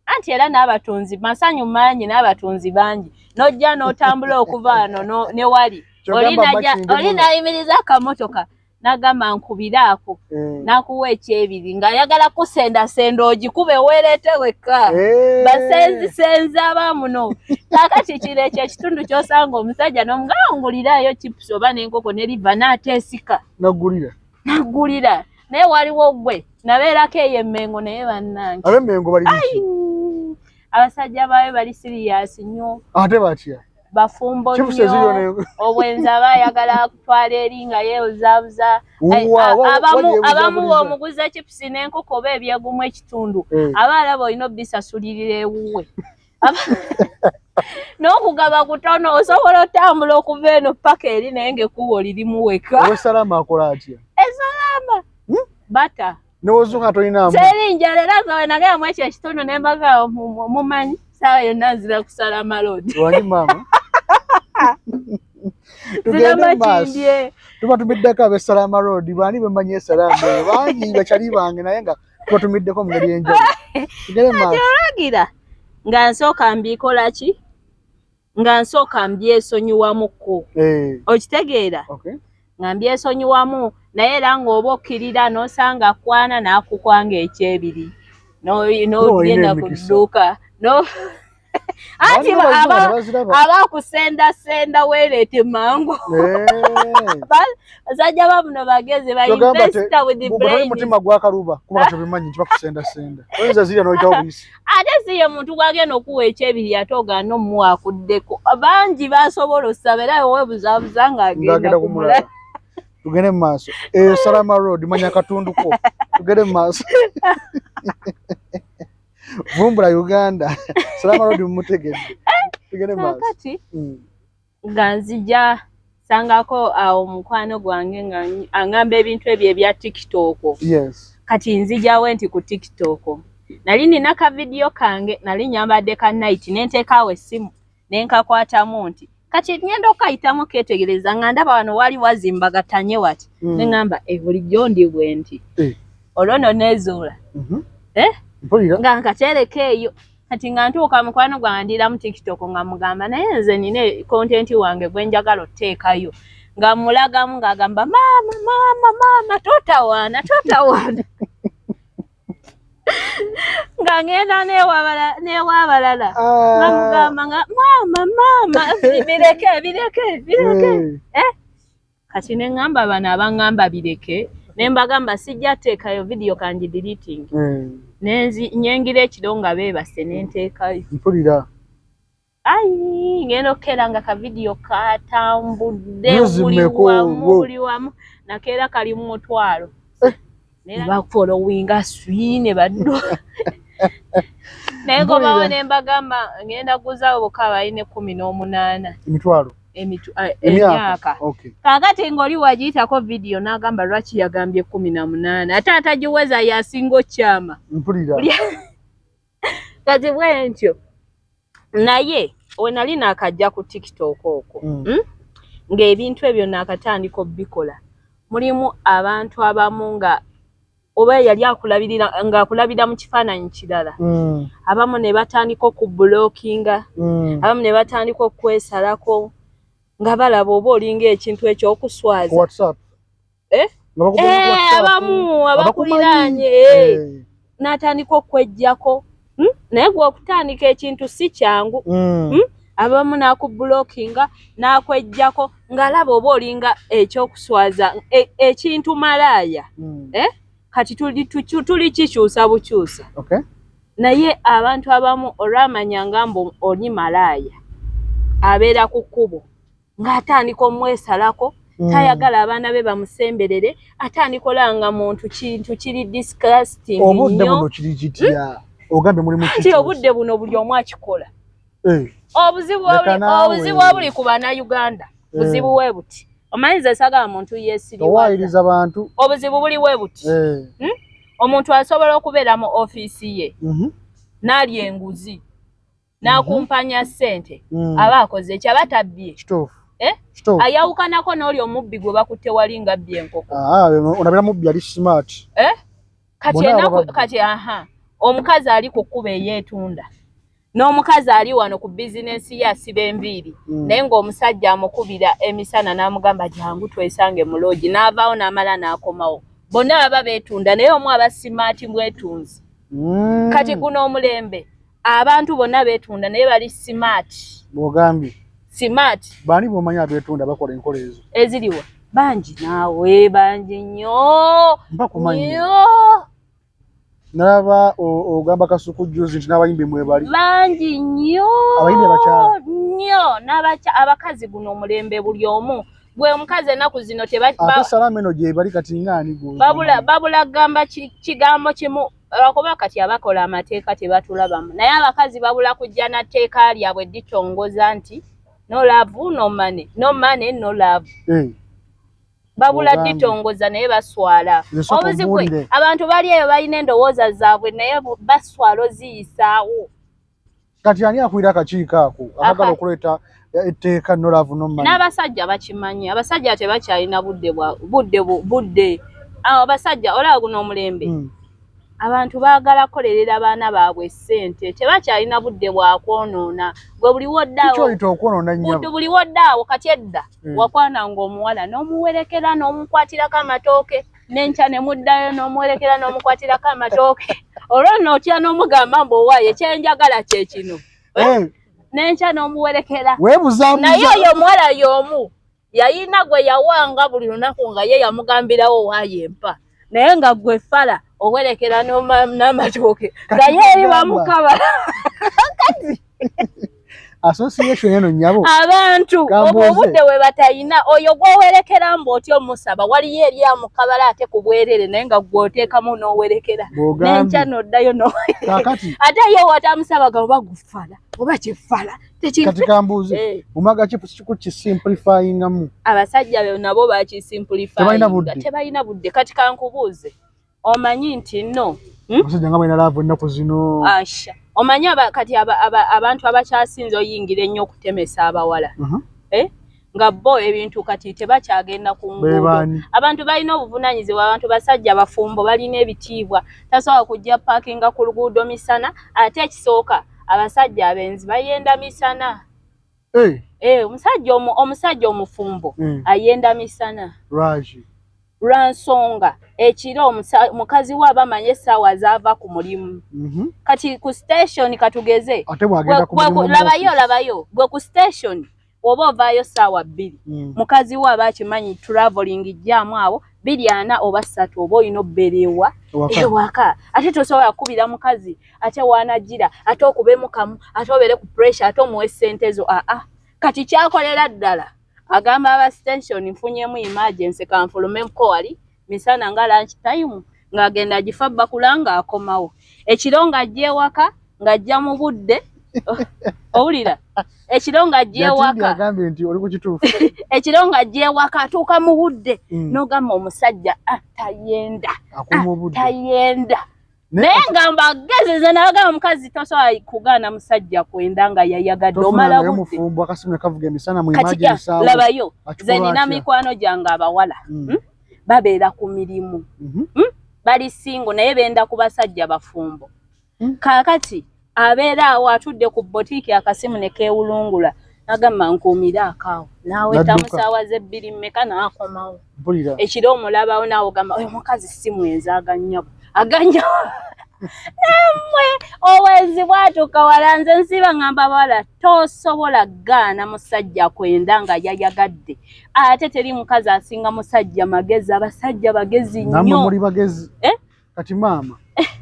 Anti era n'abatunzi masanyu mangi, n'abatunzi bangi, n'ojja n'otambula okuva wano ne wali, oli n'ayimiriza akamotoka n'agamba nkubiraako, n'akuwa ekyebiri ng'ayagala kusendasenda ogikube weereete wekka. Basenzisenza abamuno. Kaakati kino ekyo ekitundu ky'osanga omusajja n'omugamba ngulirayo chips oba n'enkoko ne liva, n'ateesika nagulira nagulira. Naye waliwo gwe nabeerako eyo Emmengo, naye bannange, Ab'Emmengo bali abasajja baayo bali serious nnyo. Ate batya? Bafumbo nnyo, obwenzi aba ayagala kutwala eri nga yeebuzaabuza. Abamu omuguza chips n'enkoko oba ebyegumu ekitundu, aba alaba olina obisasulirira ewuwe. N'okugaba kutono, osobola otambula okuva eno paka eri, naye ng'ekkubo lirimu weka. Owesalama akola atya? Esalama bata Newozuka tolinamu. Teri njala. Era nze nagenda mu ekyo ekitundu ne mbaga mumanyi saawa yonna nzira ku Salama Road. Wani maama, tugende maaso. Tubatumiddeko ab'e Road. Baani bemanyi esalama eyo? Bangi bakyali bange, naye nga tubatumiddeko mu ngeri enjawulo. Tugende maaso. Olagira nga nsooka mbikola ki, nga nsooka mbyesonyiwamukko. Okitegeera? Nga mbyesonyiwamu, naye era ng'oba okkirira n'osanga kwana n'akukwanga ekyebiri, n'ogenda ku dduuka, anti abakusendasenda weereete mangu. Basajja bamuno bagezi, ba investor with the brain. Mutima gwakaluba kuba tobimanyi nti bakusendasenda, oyinza zirya n'oyitawo buyisi. Ate si ye muntu gwagenda okuwa ekyebiri ate ogaana omuwa akuddeko. Bangi basobola osaba era weebuzaabuza ng'agenda kumulala. Tugende mu maaso. Eyo Salama Road, manya katundu ko. Tugende mu maaso. Vumbula Uganda. Salama Road mumutegedde. Tugende mu maaso. Kakati nga nzija sangako awo mukwano gwange nga aŋŋamba ebintu ebyo ebya TikTok. Kati nzijawe nti ku TikTok nali nina ka vidiyo kange, nali nyambadde ka night, nenteekaawo essimu nenkakwatamu nti kati ngenda okukayitamu keetegereza, nga ndaba wano wali wazimbagatanye wati. Neŋŋamba e bulijjo ndi bwe nti. Olwo nno neezuula. Eh? Nga nkatereka eyo. Kati nga ntuuka mukwano gwange ndiramu TikTok, nga mugamba naye nze nina content wange gwe njagala oteekayo, nga mulagamu ng'agamba maama, maama, maama, totawaana, totawaana. Nga ngenda newabalala nga mugamba nga maama, maama, bireke, bireke, bireke. Eh? Kati ne ŋŋamba bano abaŋŋamba bireke. Ne mbagamba sijja teekayo video, kangi deleting. Nenzi nyengira ekiro nga beebase ne nteekayo. Mpulira. Ayi, ngenda okukeera nga ka video katambudde Views buli mmeka wamu. olwo? Buli wamu. Nakeera kali mu 1000. Ne bafollowinga swi ne baddu naye ngobawo. Mpulira. Ne mbagamba ngenda guzaawo bokka balina 18. Emitwalo? Emyaka. Emyaka. Okay. Kaakati ng'oli wagiyitako video n'agamba lwaki yagambye 18, ate atagiweza yasinga okyama. Mpulira. Kati bwe ntyo, naye we nali naakajja ku TikTok okwo, Ng'ebintu ebyo naakatandika obbikola, mulimu abantu abamu nga oba yali akulabirira ng'akulabira mu kifaananyi kirala, abamu ne batandika okublockinga, abamu ne batandika okwesalako nga balaba oba olinga ekintu ekyokuswaza. Ku WhatsApp? Eh? Nga bakubira ku WhatsApp? Abamu Abakumanyi? abakuliraanye, n'atandika okweggyako. Naye gwe okutandika ekintu si kyangu. Abamu n'akublockinga n'akweggyako ng'alaba oba olinga ekyokuswaza, ekintu malaaya. Eh? Kati tuli kikyusa bukyusa. Naye abantu abamu olwamanya nga mbu oli malaaya, abeera ku kkubo ng'atandika omwesalako, tayagala abaana be bamusemberere, atandika olanga muntu kintu kiri disgusting Obudde nnyo. buno kiri kitya? Ogambye mulimu Nti kikyusa. obudde buno buli omu akikola. Obuzibu Leka naawe. Obuzibu obuli ku bannayuganda, buzibu we buti, omanyi nze sagala muntu yeesiriwaza. Towaayiriza bantu. Obuzibu buli we buti. Omuntu asobola okubeera mu ofiisi ye n'alya enguzi n'akumpanya ssente, aba akoze eki? Aba tabbye. Kituufu. Eh? Kituufu. Ayawukanako n'oli omubbi gwe bakutte wali nga abbye enkoko. Ah, onabera mubbi ali smart. Eh? Kati Bonna enaku ababbi. Kati aha, omukazi ali ku kkubo eyeetunda n'omukazi ali wano ku bizinensi ye asiba enviiri, naye ng'omusajja amukubira emisana n'amugamba jangu twesange mu lodge, n'avaawo n'amala n'akomawo, bonna baba beetunda, naye omu aba smart bwetunzi. Kati guno omulembe abantu bonna beetunda naye bali smart. Bw'ogambye. Smart. Baani b'omanyi abeetunda bakola enkola ezo? Eziriwa? Bangi naawe, bangi nnyo. Mpa kumanyi. Nnyo. Nalaba ogamba Kasuku juzi nti n'abayimbi mwebali. Bangi nnyo. Abayimbi abakyala. Nnyo n'abaca abakazi. Guno omulembe buli omu gwe omukazi ennaku zino Ate salama eno gyebali kati ngaani gwe? Babula gamba kigambo kimu, lwakuba kati abakola amateeka tebatulabamu, naye abakazi babula kujja na tteeka lyabwe litongoza nti no love, no money, no money, no love. Babula Ogambye. ditongoza naye baswala. Nze sooka Obuzibu bwe ombuulire. abantu bali eyo balina endowooza zaabwe naye baswala oziyisaawo. Kati ani akulira akakiiko ako akagala okuleeta etteeka no love, no money? N'abasajja bakimanyi, abasajja tebakyalina budde bwa budde budde. Awo abasajja olaba guno omulembe, abantu baagala kukolerera baana baabwe ssente, tebakyalina budde bwa kwonoona. Gwe buli woddaawo Kikyoyita okwonoona, nnyabo? Buli woddaawo kati edda wakwananga omuwala n'omuwerekera n'omukwatirako amatooke, n'enkya ne muddayo n'omuwerekera n'omukwatirako amatooke, olwo nno otya n'omugamba mbu owaaye kyenjagala kye kino. Eh, N'enkya n'omuwerekera. Weebuzaabuza. Naye oyo omuwala y'omu yayina gwe yawanga buli lunaku nga ye yamugambirawo waayo empa, naye nga gwe fala owerekera n'amatooke nga ye eri Kati bamukabala. Association eno, nnyabo. Abantu obwo Kambuuze. obudde bwe batayina. Oyo gwowerekera mbu otya omusaba, waliyo eri amukabala ate ku bwerere, naye nga gwe oteekamu n'owerekera. Bw'ogambye. N'enkya n'oddayo no Kaakati ate ye watamusaba oba gufala oba kifala. Kati kambuuze. Mumaga ki kukisimplifyingamu? Abasajja be nabo bakisimplifyinga. Tebalina budde. Tebalina budde. Kati kankubuuze, omanyi nti no, Abasajja nga balina love ennaku zino. Asha, omanyi kati abantu abakyasinze oyingira ennyo okutemesa abawala, eh? Nga bo ebintu kati tebakyagenda ku nguudo. Bebaani? Abantu balina obuvunaanyizibwa, abantu basajja bafumbo, balina ebitiibwa, tasobola kujja paakinga ku luguudo misana. Ate ekisooka, abasajja abenzi bayenda misana. Eh, omusajja omufumbo ayenda misana. Lwaki? Lwa nsonga ekiro mukazi we aba amanye essaawa zaava ku mulimu. Kati ku station katugeze Ate bw'agenda ku mulimu mu labayo office. Labayo gwe ku station oba ovaayo ssaawa 2, mukazi we aba akimanyi travelling jjaamu awo 2:40 oba 3 oba olina obbeera ewa ewaka, ate tosobola kukubira mukazi ate wanagira ate okubemu kamu ate obeere ku pressure ate omuwe ssente zo. Aa, kati kyakolera ddala agamba aba station, nfunyemu emergency, kanfulumeko wali misana nga lunch time, ng'agenda gifa bakula ng'akomawo ekiro, ng'ajja ewaka ng'ajja mu budde. Owulira, ekiro ng'ajja ewaka. Agambye nti oli ku kituufu. Ekiro ng'ajja ewaka, atuuka mu budde. N'ogamba omusajja, ah, tayenda. Akuuma obudde. Tayenda, naye nga mbagezeze nabagamba, omukazi tosobola kugaana musajja kwenda nga yayagadde, omala budde. Mufumbo akasimu kavuga emisana mu emergency. Labayo, nze nina mikwano gyange abawala, Babeera ku mirimu, Bali single naye benda ku basajja bafumbo. Kaakati abeera awo atudde ku botiiki, akasimu ne keewulungula, nagamba nkuumire akaawo, naaweta mu ssaawa z'ebbiri mmeka n'akomawo. Ekiro omulabawo, naawe ogamba oyo mukazi si mwenzi, aganyabo aganya nammwe obwenzi bwatuuka wala. Nze nsiba ngamba bawala, tosobola gaana musajja kwenda nga yayagadde, ate teri mukazi asinga musajja magezi. Abasajja bagezi nnyo. Muli bagezi. Eh? Kati maama,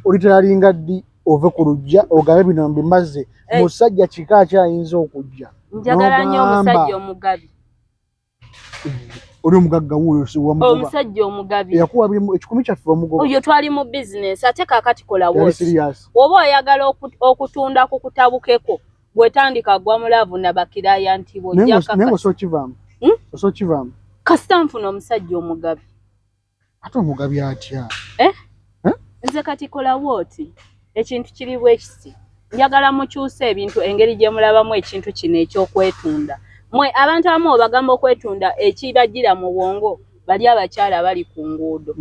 oliteralinga ddi ove ku lujja ogabe bino mbimaze? Eh. Musajja kika kyayinza okujja? Njagala nnyo omusajja omugabi. Oli omugagga wuuyo. Omusajja omugabi. Yakuwa 1,000 kyaffe omugoba. Oyo twali mu bizinesi, ate kaakati kola woti oba oyagala okutunda ku kutabukeko, bwetandika gwa mu love na ba client bo. Naye osokivaamu? Hmm? Osokivaamu? Kasita nfuna omusajja omugabi. Ate omugabi atya? Eh? Eh? Nze kati kola wooti, ekintu kiri bwekiti, njagala mukyuse ebintu, engeri gye mulabamu ekintu kino ekyokwetunda. Mwe abantu abamu obagamba okwetunda, ekibajjira mu bwongo bali abakyala bali ku nguudo.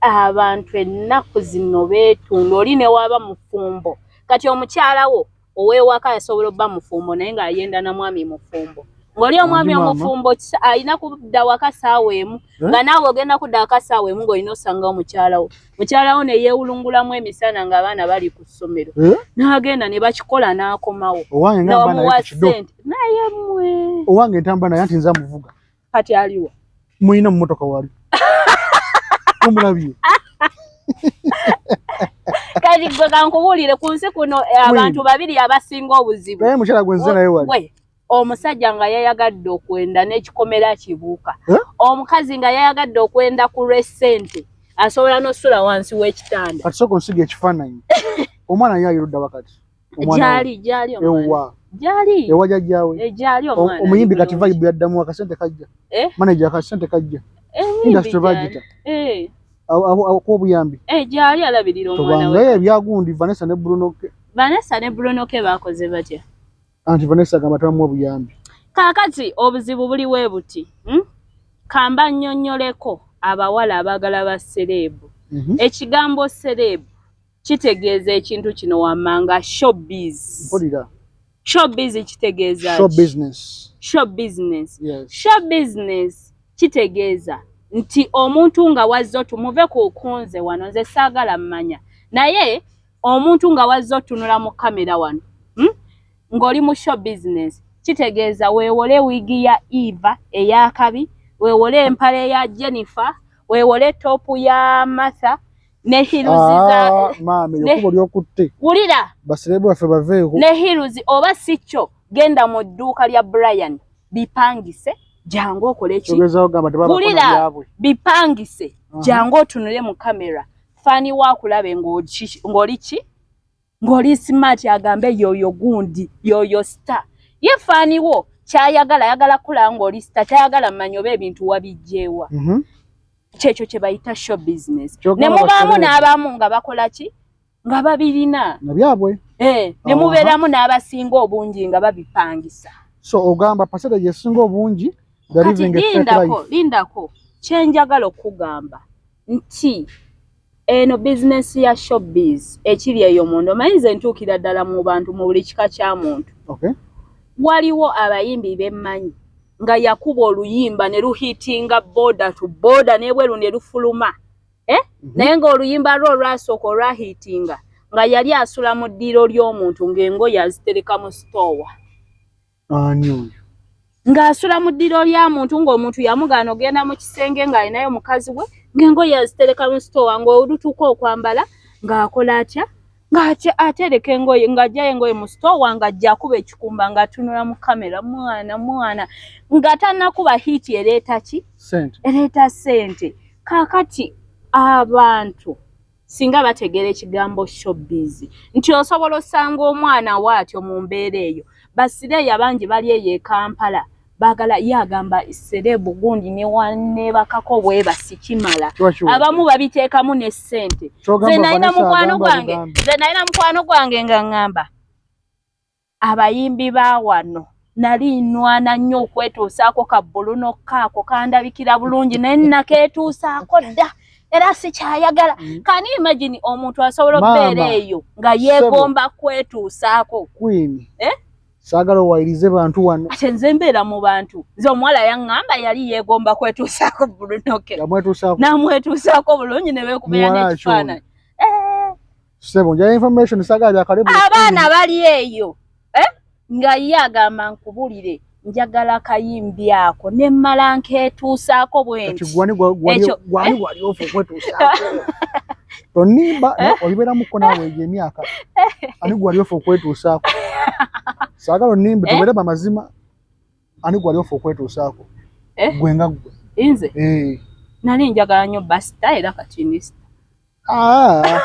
Abantu ennaku zino beetunda, oli ne waba mufumbo. Kati omukyala wo ow'ewaka asobola obba mufumbo naye ng'ayenda na mwami mufumbo, ng'oli omwami omufumbo alina kudda waka saawa 1, Eh? nga naawe ogenda kudda waka saawa 1, ng'olina osangawo mukyala wo. Mukyala wo ne yeewulungulamu emisana ng'abaana bali ku ssomero, Eh? n'agenda ne bakikola n'akomawo Owange ngamba naye n'omuwa ku kido. ssente, naye mmwe. Owange ntamba naye anti nze amuvuga. Kati aliwa? Muyina mu motoka wali omulabye. Kati gwe kankubuulire, ku nsi kuno abantu babiri abasinga obuzibu. Naye mukyala gwe nze naye wali. We, omusajja nga yayagadde okwenda n'ekikomera kibuuka, Eh? omukazi nga yayagadde okwenda ku lw'essente asobola n'osula wansi w'ekitanda. Kati sooka onsiga ekifaananyi, omwana ye ayirudda wakati? Omwana we. Gyali, gyali omwana. Ewa? Gyali. Ewa jjajjaawe? Eh, gyali omwana. Omuyimbi ali kati bulungi. vibe yaddamu, akasente kajja. Eh? Manager, akasente kajja. Emuyimbi Industry gyali. bagita Eh, akuwa obuyambi. Eh, gyali alabirira omwana Tobanga we. ebyagundi Vanessa ne Bruno K. Vanessa ne Bruno K bakoze batya? Anti Vanessa agamba tabamuwa buyambi. Kaakati obuzibu buli we buti, Kamba nnyonnyoleko abawala abaagala ba celeb. Ekigambo celeb kitegeeza ekintu kino wammanga: showbiz. Mpulira. Showbiz kitegeeza Show ki? business. Show business. Yes. Show business kitegeeza nti omuntu nga wazze otumuve ku kunze wano, nze saagala mmanya, naye omuntu nga wazze otunula mu kamera wano, Ng'oli mu show business, kitegeeza weewole wig ya Eva eyakabi, weewole empale ya Jennifer, weewole top ya Martha ne heels za Ah, maama, eyo kkubo lyokutte. Wulira. Ba celeb baffe baveeko. Ne heels, oba si kyo genda mu dduuka lya Brian bipangise, jangu okole ki? Kyogezaako gamba tebabakola Wulira. byabwe. Bipangise, jangu otunule mu kamera, fan wakulabe ng'oli ki, ng'oli smart, agambe yoyo gundi, yoyo star. Ye fan wo kyayagala, ayagala kulaba ng'oli star, kyayagala manya oba ebintu wabijjeewa. Kyekyo kye bayita show business. Kyogamba Ne mubaamu ba celeb. n'abamu nga bakola ki, nga babirina. Nga byabwe. Eh, ne mubeeramu n'abasinga obungi nga babipangisa. So ogamba percentage esinga obungi they are Kati living a fake lindako, life. lindako, kyenjagala okugamba nti eno bizinesi ya showbiz ekiri eyo munda, omanyi nze ntuukira ddala mu bantu, mu buli kika kya muntu. Waliwo abayimbi bemmanyi nga yakuba oluyimba ne luhitinga border to border n'ebweru ne lufuluma, eh? Naye ng'oluyimba lwe olwasooka olwahitinga nga yali asula mu ddiiro ly'omuntu, ng'engoye azitereka mu sitoowa. Ani oyo? Ng'asula mu ddiro lya muntu, ng'omuntu yamugaana ogenda mu kisenge, ng'alinayo mukazi we, ng'engoye azitereka mu sitowa, ng'olutuuka okwambala ng'akola atya? Ng'atereka engoye, ng'ajjayo engoye mu sitowa, ng'ajja akuba ekikumba, ng'atunula mu kamera, mwana mwana, nga tannakuba hit. Ereeta ki? Ereeta ssente. Kaakati abantu singa bategeera ekigambo showbiz, nti osobola osanga omwana waatyo mu mbeera eyo. Ba slay abangi bali eyo e Kampala, baagala ye agamba celeb gundi newanebakako bwebasi kimala. Abamu babiteekamu ne ssente. Nze nalina mukwano gwange, nze nalina mukwano gwange nga ŋŋamba abayimbi ba wano, nali nwana nnyo okwetuusaako ka Bruno kaako kandabikira bulungi, naye nakeetuusaako dda era sikyayagala. Can you imagine omuntu asobola okubeera eyo nga yeegomba kwetuusaako? Queen, eh? Saagala owayirize bantu wano. Ate nze mbeera mu bantu. Nze omuwala yaŋŋamba yali yeegomba kwetuusaako Bruno K, namwetuusaako bulungi ne beekubira n'ekifaananyi. Eh. Sebo, nja information, saagala byakalebu. Abaana bali eyo, eh? Nga ye agamba, nkubulire, njagala kayimbi ako nemmala nkeetuusaako bwenti. Gwani gwali ofa okwetuusaako? Tonimba, eh? Olibeeramuko naawe egyo emyaka. Ani gwali ofa okwetuusaako? Saagala onimbe, tubeere bamazima. Ani gwali ofa okwetuusaako? Gwe nga ggwe. Nze nali njagala nnyo ba star, era kati ndi star. Ah.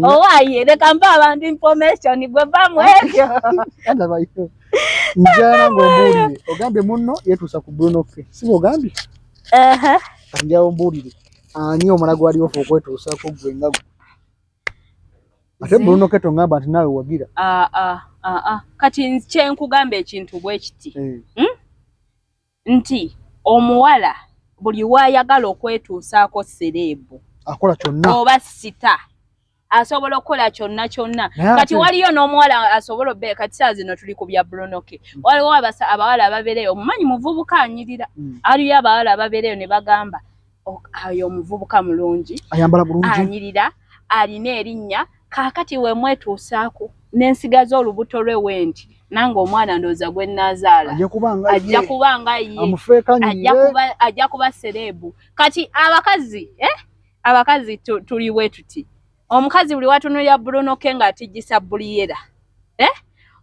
Owaaye, leka mpa abantu information, gwe vamu ebyo. Njala ng'ombuulire, ogambye munno yeetuusa ku Bruno K, si bw'ogambye? Kati njala ombuulire, ani omala gwali ofa okwetuusaako, gwe nga gwe? Ate Bruno K tongamba nti naawe wagira. Ah, ah, kati kyenkugamba ekintu bwe kiti, Nti omuwala buli waayagala okwetuusaako celeb akola kyonna oba star, asobola okukola kyonna kyonna. Kati waliyo n'omuwala asobola obeera, kati saa zino tuli ku bya Bruno K, waliwo abawala ababeereyo, omumanyi muvubuka anyirira, aliyo abawala ababeereyo ne bagamba oyo omuvubuka mulungi, ayambala bulungi, anyirira, alina erinnya, kaakati wemwetuusaako nensigaza olubuto lwe wendi, nange omwana ndowooza gwe nnaazaala ajja kuba nga ye, ajja kuba celeb. Kati abakazi, eh? Abakazi tuli bwe tuti. Omukazi buli watunulira Bruno K ng'atijjisa buliyera, eh?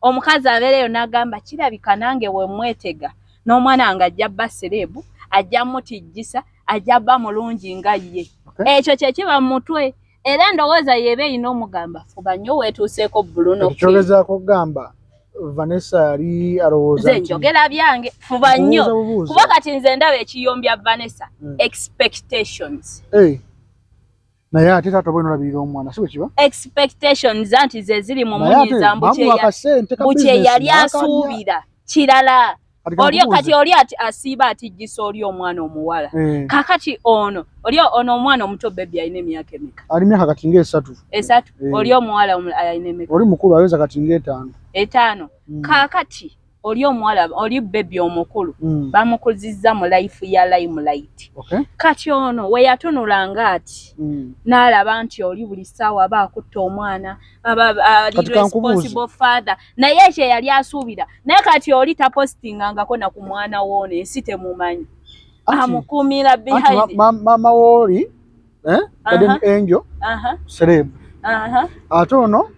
Omukazi abeereyo n'agamba, kirabika nange wemwetega n'omwana wange ajja bba celeb, ajja mutijjisa, ajja bba mulungi nga ye. Ekyo kyekiba mu mutwe, era ndowooza yeeba erina omugamba, fuba nnyo weetuuseeko Bruno. Kyogezaako okugamba Vanessa yali alowooza? Nze njogera byange. Fuba nnyo, kuba kati nze ndaba ekiyombya Vanessa, expectations. Hey. Naye ate taata oba olabirira omwana, si bwe kiba? Expectations anti ze ziri mu munyiza, mbu kye yali asuubira kirala. Oli kati oli ati asiiba atijjisa oli omwana omuwala. Kakati ono oli ono omwana omuto, baby, alina emyaka emeka? Ali myaka kati nga 3. 3. Oli omuwala alina emeka? Oli mukulu, aweza kati nga 5. 5. Kakati oli omuwala, oli baby omukulu, bamukuzizza mu life ya limelight. Kati ono we yatunulanga ati, n'alaba nti oli buli ssaawa aba akutta omwana, aba ali responsible father, naye ekyo yali asuubira. Naye kati oli tapositingangako na ku mwana woono, ensi temumanyi, amukuumira behind. Mama wooli, eh? Guardian Angel, celeb. Ate ono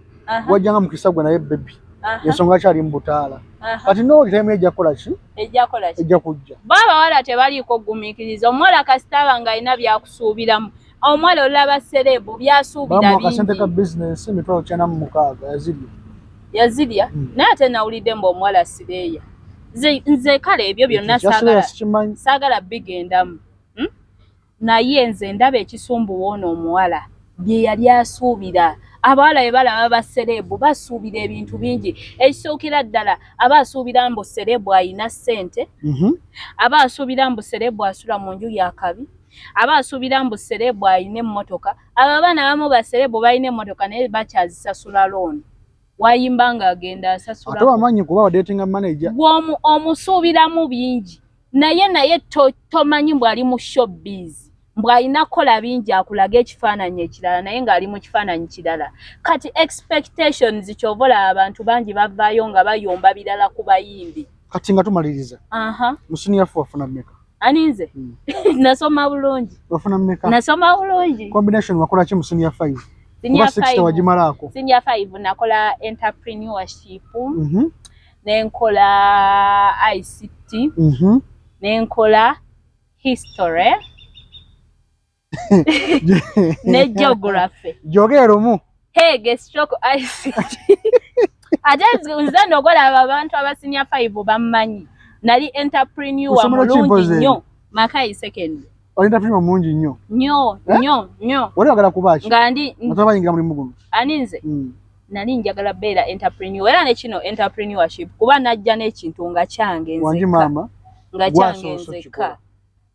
wajjanga mukisa gwe naye baby, ensonga akyali mu butaala. Kati nooli time ejja kukola ki? Ejja ki? Ejja kujja. Bo abawala tebaliiko kugumiikiriza. Omuwala kasitaba ng'alina byakusuubiramu, omuwala olaba celeb byasuubira. Bamuwa akasente ka bizinesi 906,000, yazirya. Yazirya. Naye ate nawulidde mbu omuwala slay. Nze kale ebyo byonna saagala, sikimanyi. Saagala bigendamu, Naye nze ndaba ekisumbuwa ono omuwala bye yali asuubira. Abawala bwe balaba ba celeb basuubira ebintu bingi. Ekisookera ddala, aba asuubira mbu celeb ayina ssente, aba asuubira mbu celeb asula mu nju yakabi, aba asuubira mbu celeb ayina emmotoka. Abo abaana abamu ba celeb balina emmotoka, naye bakyazisasula loan. Wayimba ng'agenda asasula. Ate wamanyi kuba wadatinga manager. Gwe omusuubiramu bingi, naye tomanyi mbu ali mu showbiz, mbu alina kukola bingi akulaga ekifaananyi ekirala, naye ng'ali mu kifaananyi kirala. Kati expectations, kyova olaba abantu bangi bavaayo nga bayomba birala ku bayimbi. Kati nga tumaliriza, mu senior four wafuna mmeka? Ani, nze? Nasoma bulungi. Wafuna mmeka? Nasoma bulungi. Combination wakola ki mu senior five? Senior Kuba 60 five. Wagimalaako. Senior five nakola entrepreneurship, nenkola ICT, nenkola history ne geography. Jogera omu. Hege stroke ICT. Ate nze nogolaba abantu aba senior five bammanyi, nali entrepreneur Kusomero ki mulungi mpozi? nnyo, Mackay Secondary. Oli entrepreneur mungi nnyo. Nnyo. Eh? Nnyo nnyo. Wali oyagala kuba ki Nga ndi nga tobayingira mulimu guno? Ani, nze? Nali njagala beera entrepreneur, era ne kino entrepreneurship, kuba najja n'ekintu nga kyange Wangi nzekka. maama. Nga kyange Gwasoose nzekka. okikola.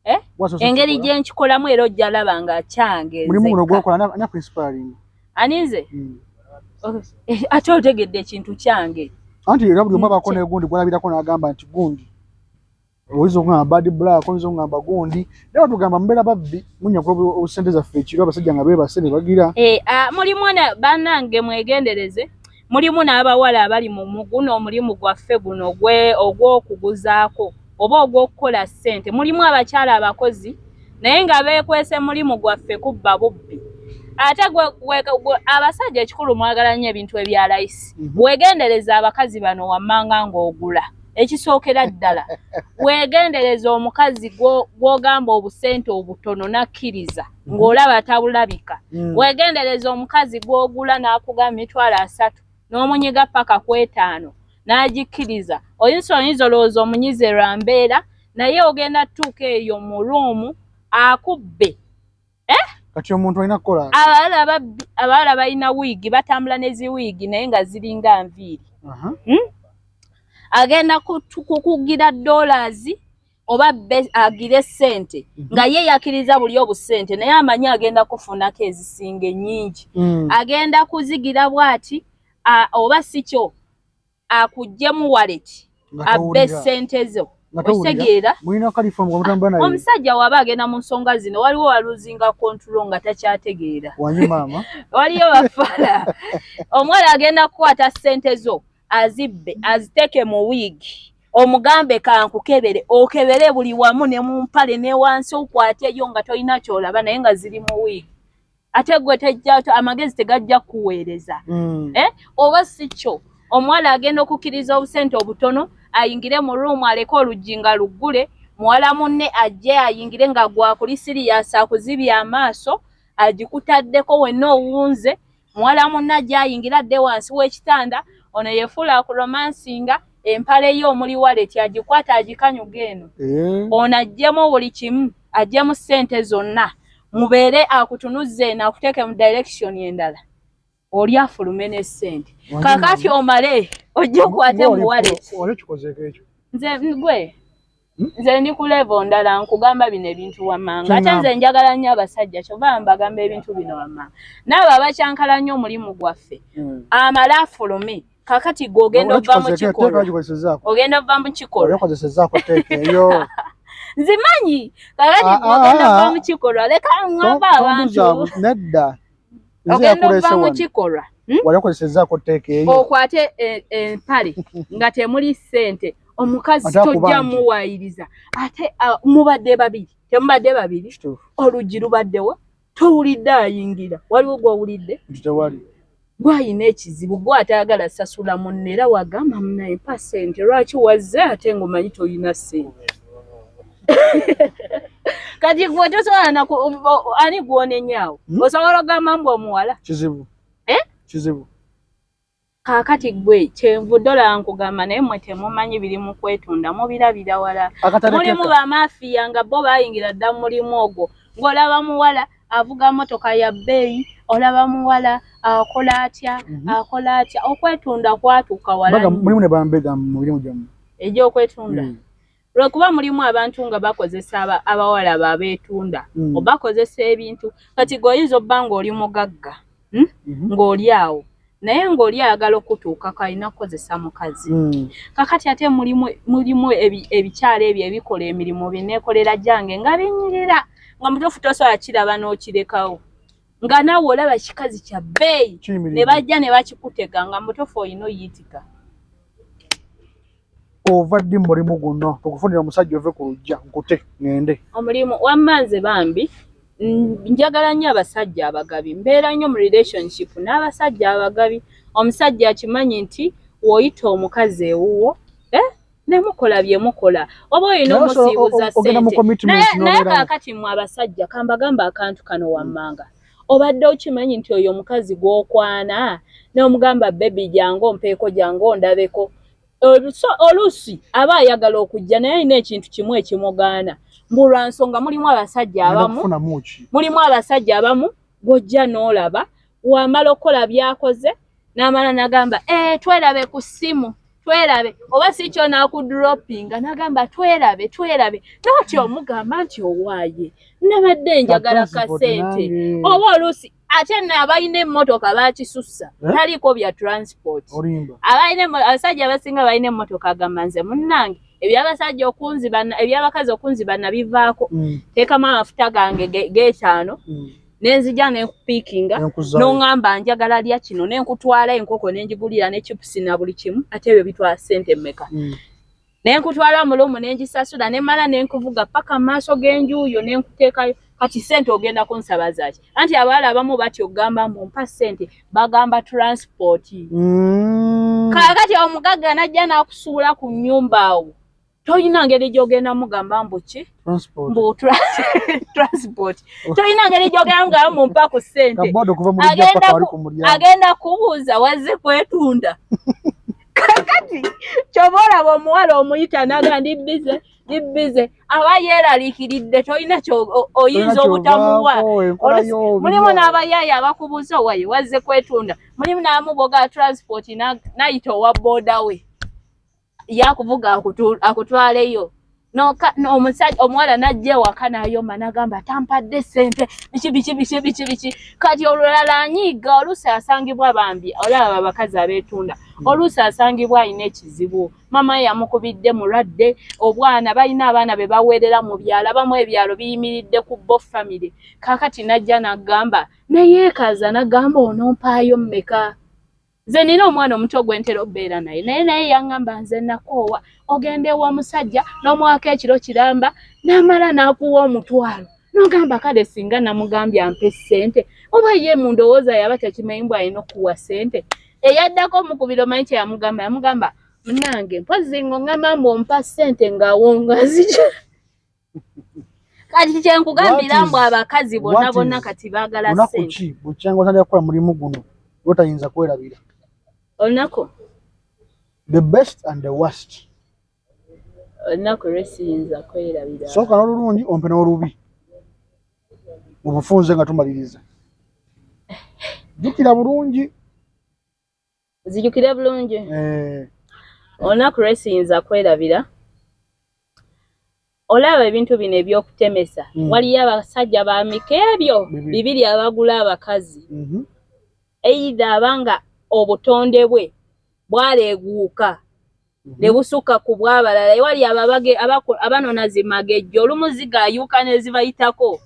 Eh? Gwasoose Engeri okikola. gye nkikolamu, era ojja laba nga kyange Mulimu guno nzekka. gwokola na inspiring. Ani, nze? Eh, ate otegedde ekintu kyange. Anti era buli omu abaako negundi gwalabirako n'agamba nti gundi, oyinza okugamba Bad Black, oyinza okugamba gundi, naye batugamba mubeera babbi, munyagula obusente zaffe ekiro, abasajja nga beebase ne bagira. Eh, ah, mulimu bannange mwegendereze, mulimu n'abawala abali mu guno omulimu gwaffe guno ogw'okuguzaako oba ogw'okukola ssente. Mulimu abakyala abakozi naye nga beekwese mulimu gwaffe kubba bubbi. Ate gwe abasajja, ekikulu mwagala nnyo ebintu ebya layisi. Weegendereza abakazi bano wammanga ng'ogula. Ekisookera ddala, weegendereza omukazi gw'ogamba obusente obutono n'akkiriza, ng'olaba tabulabika. Weegendereza omukazi gw'ogula n'akugamba 300,000, n'omunyiga paka ku 50 n'agikkiriza. Oyinza olowooza omunyize lwa mbeera, naye ogenda tuuka eyo mu room akubbe. Kati omuntu alina kukola? Abawala balina wiigi, batambula ne ziwiigi naye nga ziringa nviiri. Agenda kukugira dollars oba agire ssente, nga ye yakkiriza buli obusente, naye amanyi agenda kufunako ezisinga ennyingi. Agenda kuzigira bw'ati, oba si kyo akuggyemu wallet, Nga abbe towulira. ssente zo. Nga towulira. Okitegeera? Mulina kalifomu gwe mutambula naye? Omusajja waba agenda mu nsonga zino, waliwo waluzinga control nga takyategeera. Wangi maama. Waliyo bafala. Omuwala agenda kukwata ssente zo azibbe, aziteeke mu wiigi, omugambe kankukebere, okebere buli wamu, ne mu mpale ne wansi, okwateyo nga tolina kyolaba, naye nga ziri mu wiigi. Ate gwe tejja, amagezi tegajja kukuweereza. Eh? Oba si kyo, omuwala agenda okukkiriza obusente obutono, ayingire mu room, aleke oluggi nga luggule, muwala munne ajje ayingire nga gwakuli serious, akuzibya amaaso, agikutaddeko wenna owunze. Muwala munne ajje ayingire, adde wansi w'ekitanda, ono yefuula akuromansinga, empale ye omuli wallet agikwata, agikanyuga eno. Ono aggyemu buli kimu, aggyemu ssente zonna, mubeere akutunuzza eno, akuteeke mu direction endala, oli afulume ne ssente. Wangi Kaakati maama. omale ojje okwate mu wallet. Wali okikozeeko ekyo? Nze gwe, Hmm? nze ndi ku level ndala, nkugamba bino ebintu wammanga. Ate Kyengamba. nze njagala nnyo abasajja, kyova mbagamba ebintu bino wammanga, n'abo abakyankala nnyo omulimu gwaffe. Amale afulume, kakati gwe ogenda ova mu kikolwa, ogenda ova mu Wali kikolwa. okozesezaako teeka eyo? Nzimanyi. Kakati Ah, gwe ogenda ah, ova ah. mu kikolwa, leka ŋŋamba abantu. Nedda, nze Ogenda yakuleese ova mu wano. kikolwa, Wali okozesezaako teeka eyo? Okwate empale nga temuli ssente, omukazi Ate tojja akubanja. muwayiriza. Ate mubadde babiri, temubadde babiri? Kituufu. Oluggi lubaddewo, towulidde ayingira? Waliwo gwowulidde? Nti tewali. Gwayina ekizibu, gwe atayagala sasula munne, era wagamba munaye mpa ssente, lwaki wazze ate ng'omanyi tolina ssente? Kati gwe tosobola naku ani gwonenyawo? Hmm? Osobola ogamba mbu omuwala? Kizibu. Eh? Kizibu. Kaakati gwe kyenvudde olaba nkugamba, naye mmwe temumanyi biri mu kwetunda, mubirabira wala. Akatale Mulimu keka. bamafiya nga bo bayingira dda mu mulimu ogwo, ng'olaba muwala avuga motoka ya bbeeyi, olaba muwala akola atya, akola atya. Okwetunda kwatuuka wala Baga nnyo. Mulimu ne bambega mu mirimu gyammwe? Egy'okwetunda, lwekuba mulimu abantu nga bakozesa abawala babeetunda, obakozesa ebintu. Kati gwe oyinza obba ng'oli mugagga, Ng'oli awo, naye ng'oli ayagala okutuukako alina kukozesa mukazi. Kakati ate mulimu ebikyalo ebyo ebikola emirimu bineekolera gyange nga binyirira, nga mutuufu tosobola kiraba n'okirekawo, nga naawe olaba kikazi kya bbeeyi, Kiyimiridde. ne bajja ne bakikutega, nga mutuufu olina oyitika. Ova ddi mu mulimu guno? Tukufunira omusajja ove ku lujja nkute ŋŋende. Omulimu wamma nze bambi njagala nnyo abasajja abagabi. Mbeera nnyo mu relationship n'abasajja abagabi. Omusajja akimanyi nti w'oyita omukazi ewuwo, eh? Ne mukola bye mukola, oba olina omusiibuza ssente. Naye kaakati mmwe abasajja kambagamba akantu kano wammanga. Obadde okimanyi nti oyo omukazi gw'okwana n'omugamba baby jangu ompeeko, jangu ondabeko, oluusi aba ayagala okujja naye alina ekintu kimu ekimugaana, mbu lwa nsonga mulimu abasajja abamu, mulimu abasajja abamu gw'ojja n'olaba wamala okukola by'akoze n'amala n'agamba eh, twerabe ku ssimu, twerabe, oba si kyo n'akudropinga n'agamba twerabe, twerabe, n'otyo omugamba nti owaaye nabadde njagala kasente. Oba oluusi ate nno abalina emmotoka bakisussa, eh? Taliiko bya transport. Abasajja abasinga balina emmotoka agamba nze munnange ebyabasajja okunziba, ebyabakazi okunziba nabivaako, teekamu amafuta gange g'etaano, nenzija nenkupiikinga, noŋŋamba njagala lya kino, nenkutwala enkoko nenjigulira ne chips na buli kimu, ate ebyo bitwala ssente mmeka? Nenkutwala mu room nengisasula, nemala nenkuvuga paka mu maaso g'enjuuyo nenkuteekayo. Kati ssente ogenda kunsaba zaki? Anti abawala abamu batya okugamba mbu mpa ssente, bagamba transport. Kaakati omugagga najja n'akusuula ku nnyumba awo, tolina ngeri gy'ogenda mugamba mbu ki, mbu transport. Tolina ngeri gy'ogenda mugamba mbu mpa ku ssente. Agenda kubuuza wazze kwetunda. Kakati kyova olaba omuwala omuyita naga ndi busy, ndi busy, aba yeeraliikiridde, tolina oyinza obutamuwa. Mulimu n'abayaaya abakubuuza owaye wazze kwetunda. Mulimu n'amuboga transport n'ayita owa booda we yakuvuga akutwaleyo. Omusajja omuwala n'ajja ewaka n'ayomba n'agamba tampadde ssente, biki biki biki biki biki. Kati olulala anyiiga, oluusi asangibwa bambi olaba abakazi abeetunda, oluusi asangibwa alina ekizibu, maama ye yamukubidde mulwadde, obwana balina abaana be baweerera mu byalo, abamu ebyalo biyimiridde ku bo family. Kaakati n'ajja n'agamba neyeekaza n'agamba onompaayo mmeka? Nze nina omwana omuto gwe ntera okubeera naye, naye yaŋŋamba nze nakoowa ogenda ew'omusajja n'omuwako ekiro kiramba n'amala n'akuwa omutwalo n'ogamba kale singa namugambye ampe ssente, oba ye mu ndowooza yaba takimanyi mbu alina okukuwa ssente. Eyaddako omukubira omanyi kye yamugamba? Yamugamba munnange mpozzi ng'oŋŋamba mbu ompa ssente ng'awonga nzija. Kati kyenkugambira mbu abakazi bonna bonna kati baagala ssente. Ki bukyanga otandika kukola mulimu guno lwotayinza kwerabira? Olunaku? The best and the worst. Olunaku lwesiyinza kwerabira. Sooka n'olulungi ompe n'olubi mu bufunze nga tumaliriza. Jjukira bulungi. Zijjukire bulungi. Eh. Olunaku lwesiyinza kwerabira, olaba ebintu bino ebyokutemesa, waliyo abasajja bamika ebyo bibiri abagula abakazi, either abanga obutonde bwe bwaleeguuka ne busukka ku bw'abalala. Ewali abo abanona zimagejjo, olumu zigayuuka ne zibayitako.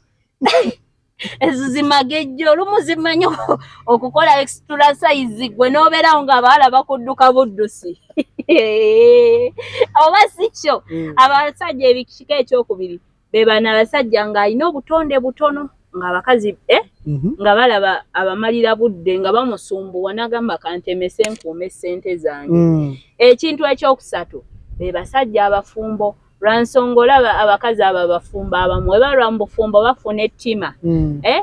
Ezo zimagejjo olumu zimanyi okukola extra size, gwe n'obeerawo ng'abawala bakudduka buddusi, oba si kyo, abasajja ebikika ekyokubiri be bano abasajja ng'alina obutonde butono ng'abakazi, eh? Nga balaba abamalira budde nga bamusumbuwa n'agamba kantemese nkuume ssente zange. Ekintu ekyokusatu be basajja abafumbo, lwansonga olaba abakazi abo abafumbo abamu we balwa mu bufumbo bafuna ettima, eh?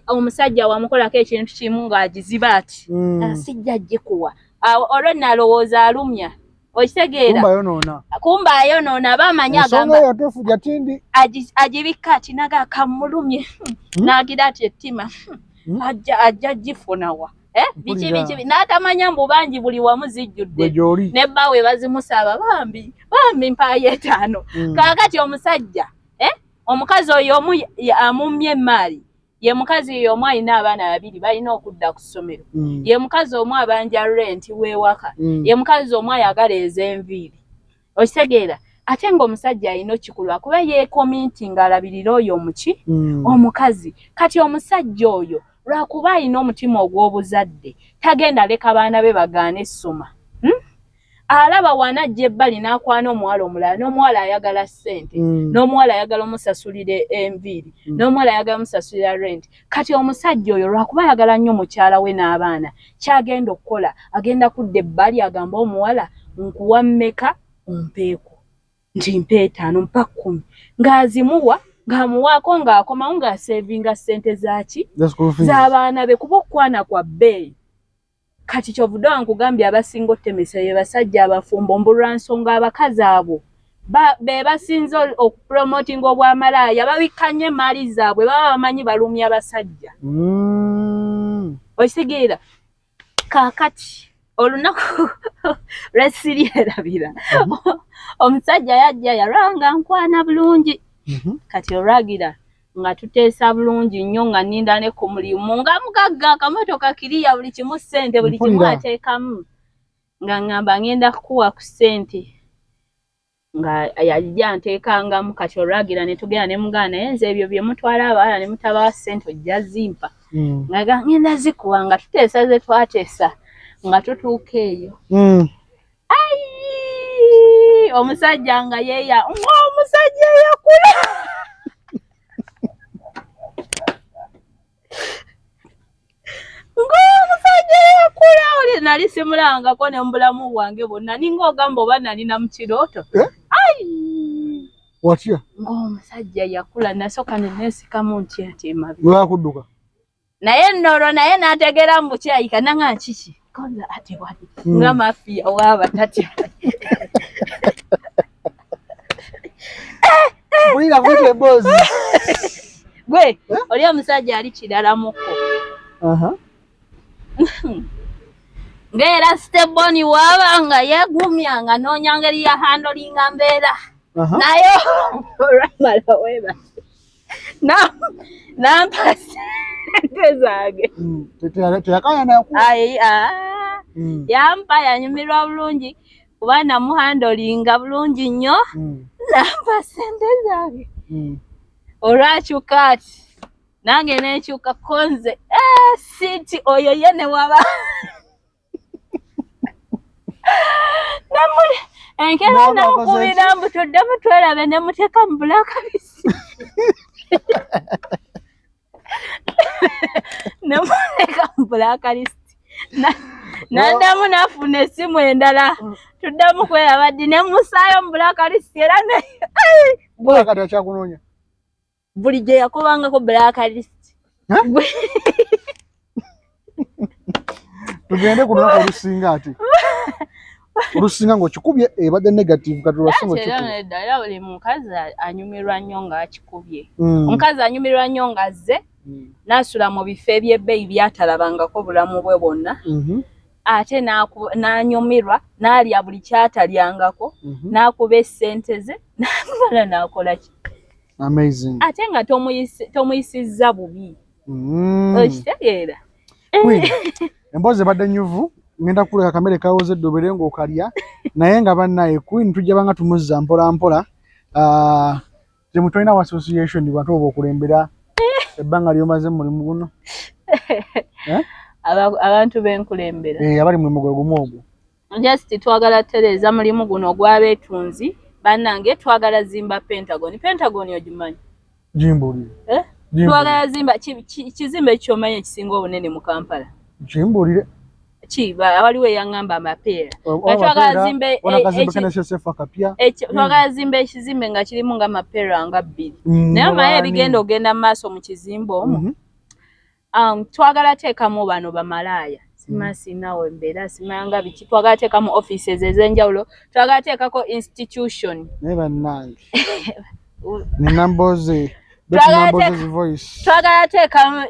Omusajja wamukolako ekintu kimu ng'agiziba ati, sijja gikuwa. Olwo nno alowooza alumya, okitegeera? Kumba ayonoona, aba amanyi agamba agibikka ati naga kamulumye, n'agira ati ettima, ajja gifunawa, eh? Biki biki, n'atamanya mbu bangi buli wamu zijjudde ne bbaawe bazimusaba bambi bambi mpaayo etaano. Kaakati omusajja, eh? Omukazi oyo omu amummye emaali, ye mukazi oyo omu alina abaana babiri balina okudda ku ssomero, ye mukazi omu abanja rent w'ewaka, ye mukazi omu ayagala ez'enviiri, okitegeera? Ate ng'omusajja alina okikulwa kuba yeekominti ng'alabirira oyo omuki, omukazi. Kati omusajja oyo lwakuba alina omutima ogw'obuzadde tagenda leka baana be bagaana essoma, Alaba wanajja ebbali n'akwana omuwala omulala, n'omuwala ayagala ssente, n'omuwala ayagala omusasulira enviiri, n'omuwala ayagala omusasulira rent. Kati omusajja oyo lwakuba ayagala nnyo mukyala we n'abaana, kyagenda okukola agenda kudda ebbali agambe omuwala, nkuwa mmeka ompeeko? Nti mpa 5, mpa 10. Ng'azimuwa, ng'amuwaako, ng'akomawo ng'asevinga ssente zaaki? Z'abaana be, kuba okukwana kwa bbeeyi. Kati kyovudde wankugambye abasinga otemesa ye basajja abafumbo, mbulwa nsonga abakazi abo be basinze okupromotinga obwamalaaya, babikka nnyo emaali zaabwe, baba bamanyi balumya basajja. Okitegeera? Kaakati olunaku lwesiryerabira, omusajja yajja yalwanga nkwana bulungi. Kati olwagira nga tuteesa bulungi nnyo, nga nninda ne ku mulimu, nga mugagga, akamotoka kiriya, buli kimu ssente, buli kimu ateekamu, nga ŋŋamba ngenda kukuwa ku ssente, nga yajja nteekangamu. Kati olwagira ne tugenda ne mugana, naye nze ebyo bye mutwala abawala ne mutabawa ssente ojja zimpa. Nga ngenda zikuwa, nga tuteesa ze twateesa, nga tutuuka eyo. Ayi, omusajja nga yeeya ng'omusajja eyakula, ng'omusajja eyakula oli nali simulangako ne mu bulamu bwange bwonna, ninga ogamba oba nalina mu kirooto. Eh? Ayi, Watya? Ng'omusajja yakula, nasooka ne neesikamu ntya nti emabi. Lwakudduka. Naye nno olwo naye n'ategeera mu bukyayika nanga nkiki konza ate wali nga mafiya waaba tatya. Mpulira kuita emboozi. Gwe oli omusajja ali kiralamuko. Ng'era steboni waaba nga yeegumya nga noonya ngeri ya handolinga mbeera. Naye olwamala weebase nampa sente zange. Teyakaya naku. Ayi, ah, yampa, yanyumirwa bulungi kuba namuhandolinga bulungi nnyo. Nampa sente zange. Olwakyuka ati nange nenkyuka konze, eh, siti oyo ye ne waba namuli enkeera N'aba namukubira mbu tuddemu twerabe, ne muteeka mu blacklist, ne muteeka mu blacklist. N'addamu n'afuna essimu endala, tuddamu kweraba ddi, ne musaayo mu blacklist era ne Bwe kati akyakunoonya? Buli gye yakubangako blacklist. Eh? Tugende ku lunaku olusinga, ate olusinga ng'okikubye ebadde negative, kati lwasinga Ate era okikubye. nedda, era buli mukazi anyumirwa nnyo ng'akikubye. Omukazi anyumirwa nnyo ng'azze n'asula mu bifo eby'ebbeeyi by'atalabangako bulamu bwe bwonna, ate n'anyumirwa n'alya buli kyatalyangako, n'akuba essente ze, n'amala n'akola ki. Amazing. Ate nga tomuyisizza bubi. Okitegeera? Queen, emboozi ebadde nyuvu, ngenda kuleka kamere kawoze eddobere ng'okalya, naye nga bannaye Queen tujja banga tumuzza mpola mpola. Ah, temutolina association bantu oba okulembera ebbanga ly'omaze mu mulimu guno? Eh? Abantu benkulembera? Eh, abali mu mulimu gwe gumu ogwo. Just twagala tereeza mulimu guno ogw'abeetunzi. Bannange, twagala zimba Pentagon. Pentagon ogimanyi? Gimbuulire. Eh? Gimbuulire. Twagala zimba kizimbe kyomanyi ekisinga obunene mu Kampala. Gimbuulire. Ki waliwo eyaŋŋamba amapeera. Nga twagala zimbe akazimbe KNSSF akapya. Twagala zimba ekizimbe nga kirimu nga mapeera nga 2. Naye omanyi ebigenda ogenda mu maaso mu kizimbe omwo. Twagala teekamu bano bamalaaya, simasinawe mbeera simanga biki, twagala teekamu offices ez'enjawulo, twagala teekako institution. Naye bannange, nina mboozi. Twagala teekamu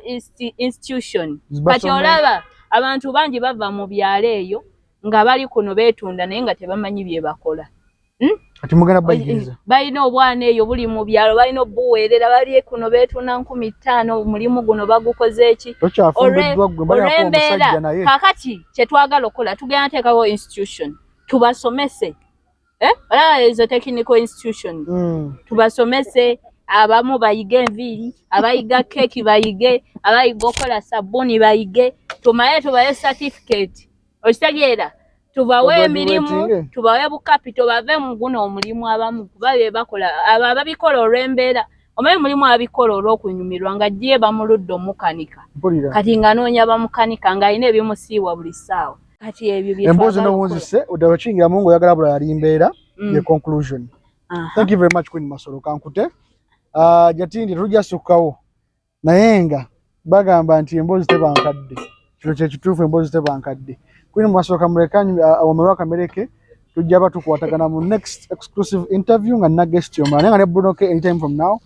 institution. Kati olaba abantu bangi bava mu byalo eyo nga bali kuno beetunda, naye nga tebamanyi bye bakola. Hmm? Kati mugenda bayigiriza? Balina obwana eyo buli mu byalo, balina obuweerera, bali kuno beetunda 5000, omulimu guno bagukoze eki Tokyafumbiddwa gwe mbalako olw'embeera. Omusajja naye. Kaakati kyetwagala okukola, tugenda teekawo institution tubasomese. Eh? Olaba ezo technical institution, tubasomese, abamu bayige enviiri, abayiga keeki bayige, abayiga okukola sabbuuni bayige, tumale tubaye certificate. Okitegeera? Tubawe emirimu, tubawe bu capital, bave mu guno omulimu. Abamu kuba be bakola, abo ababikola olw'embeera. Omanyi mulimu abikola olw'okunyumirwa, nga giye bamuludde omukanika. Kati nga noonya bamukanika, ng'alina ebimusiiwa buli ssaawa. Kati ebyo bye Emboozi twagala. Nowunzise oddala okiyingiramu ng'oyagala bula yali mbeera okukola. Ye conclusion. Thank you very much, Queen Masolo. Kankute jatindi tujja sukkawo, naye nga bagamba nti emboozi teba nkadde. Kino kyekituufu, emboozi teba nkadde. Queen Masolo kamuleka awomerwa kamereke. Tujja ba tukwatagana mu next exclusive interview nga nna guest omulala, naye nga ne Bruno K anytime from now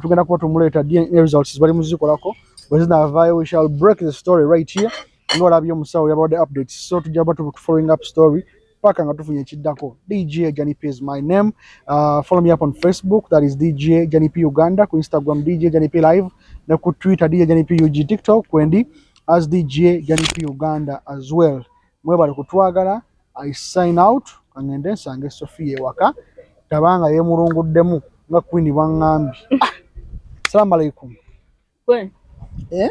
tugenda kuba tumuleeta. DNA results bali muzikolako, bwe zinaavaayo we shall break the story right here. Nga olabye omusawo yabawadde updates, so tujja kuba tu following up story paka nga tufunye ekiddako. DJ Johnny P is my name. Follow me up on Facebook, that is DJ Johnny P Uganda, ku Instagram DJ Johnny P Live, ne ku Twitter DJ Johnny P UG, TikTok kwendi as DJ Johnny P Uganda as well. Mwebale kutwagala. I sign out. Kangende nsange Sophia ewaka, tabanga yeemulunguddemu nga Queen bwaŋŋambye. Salamu alaikum. Gwe. Eh?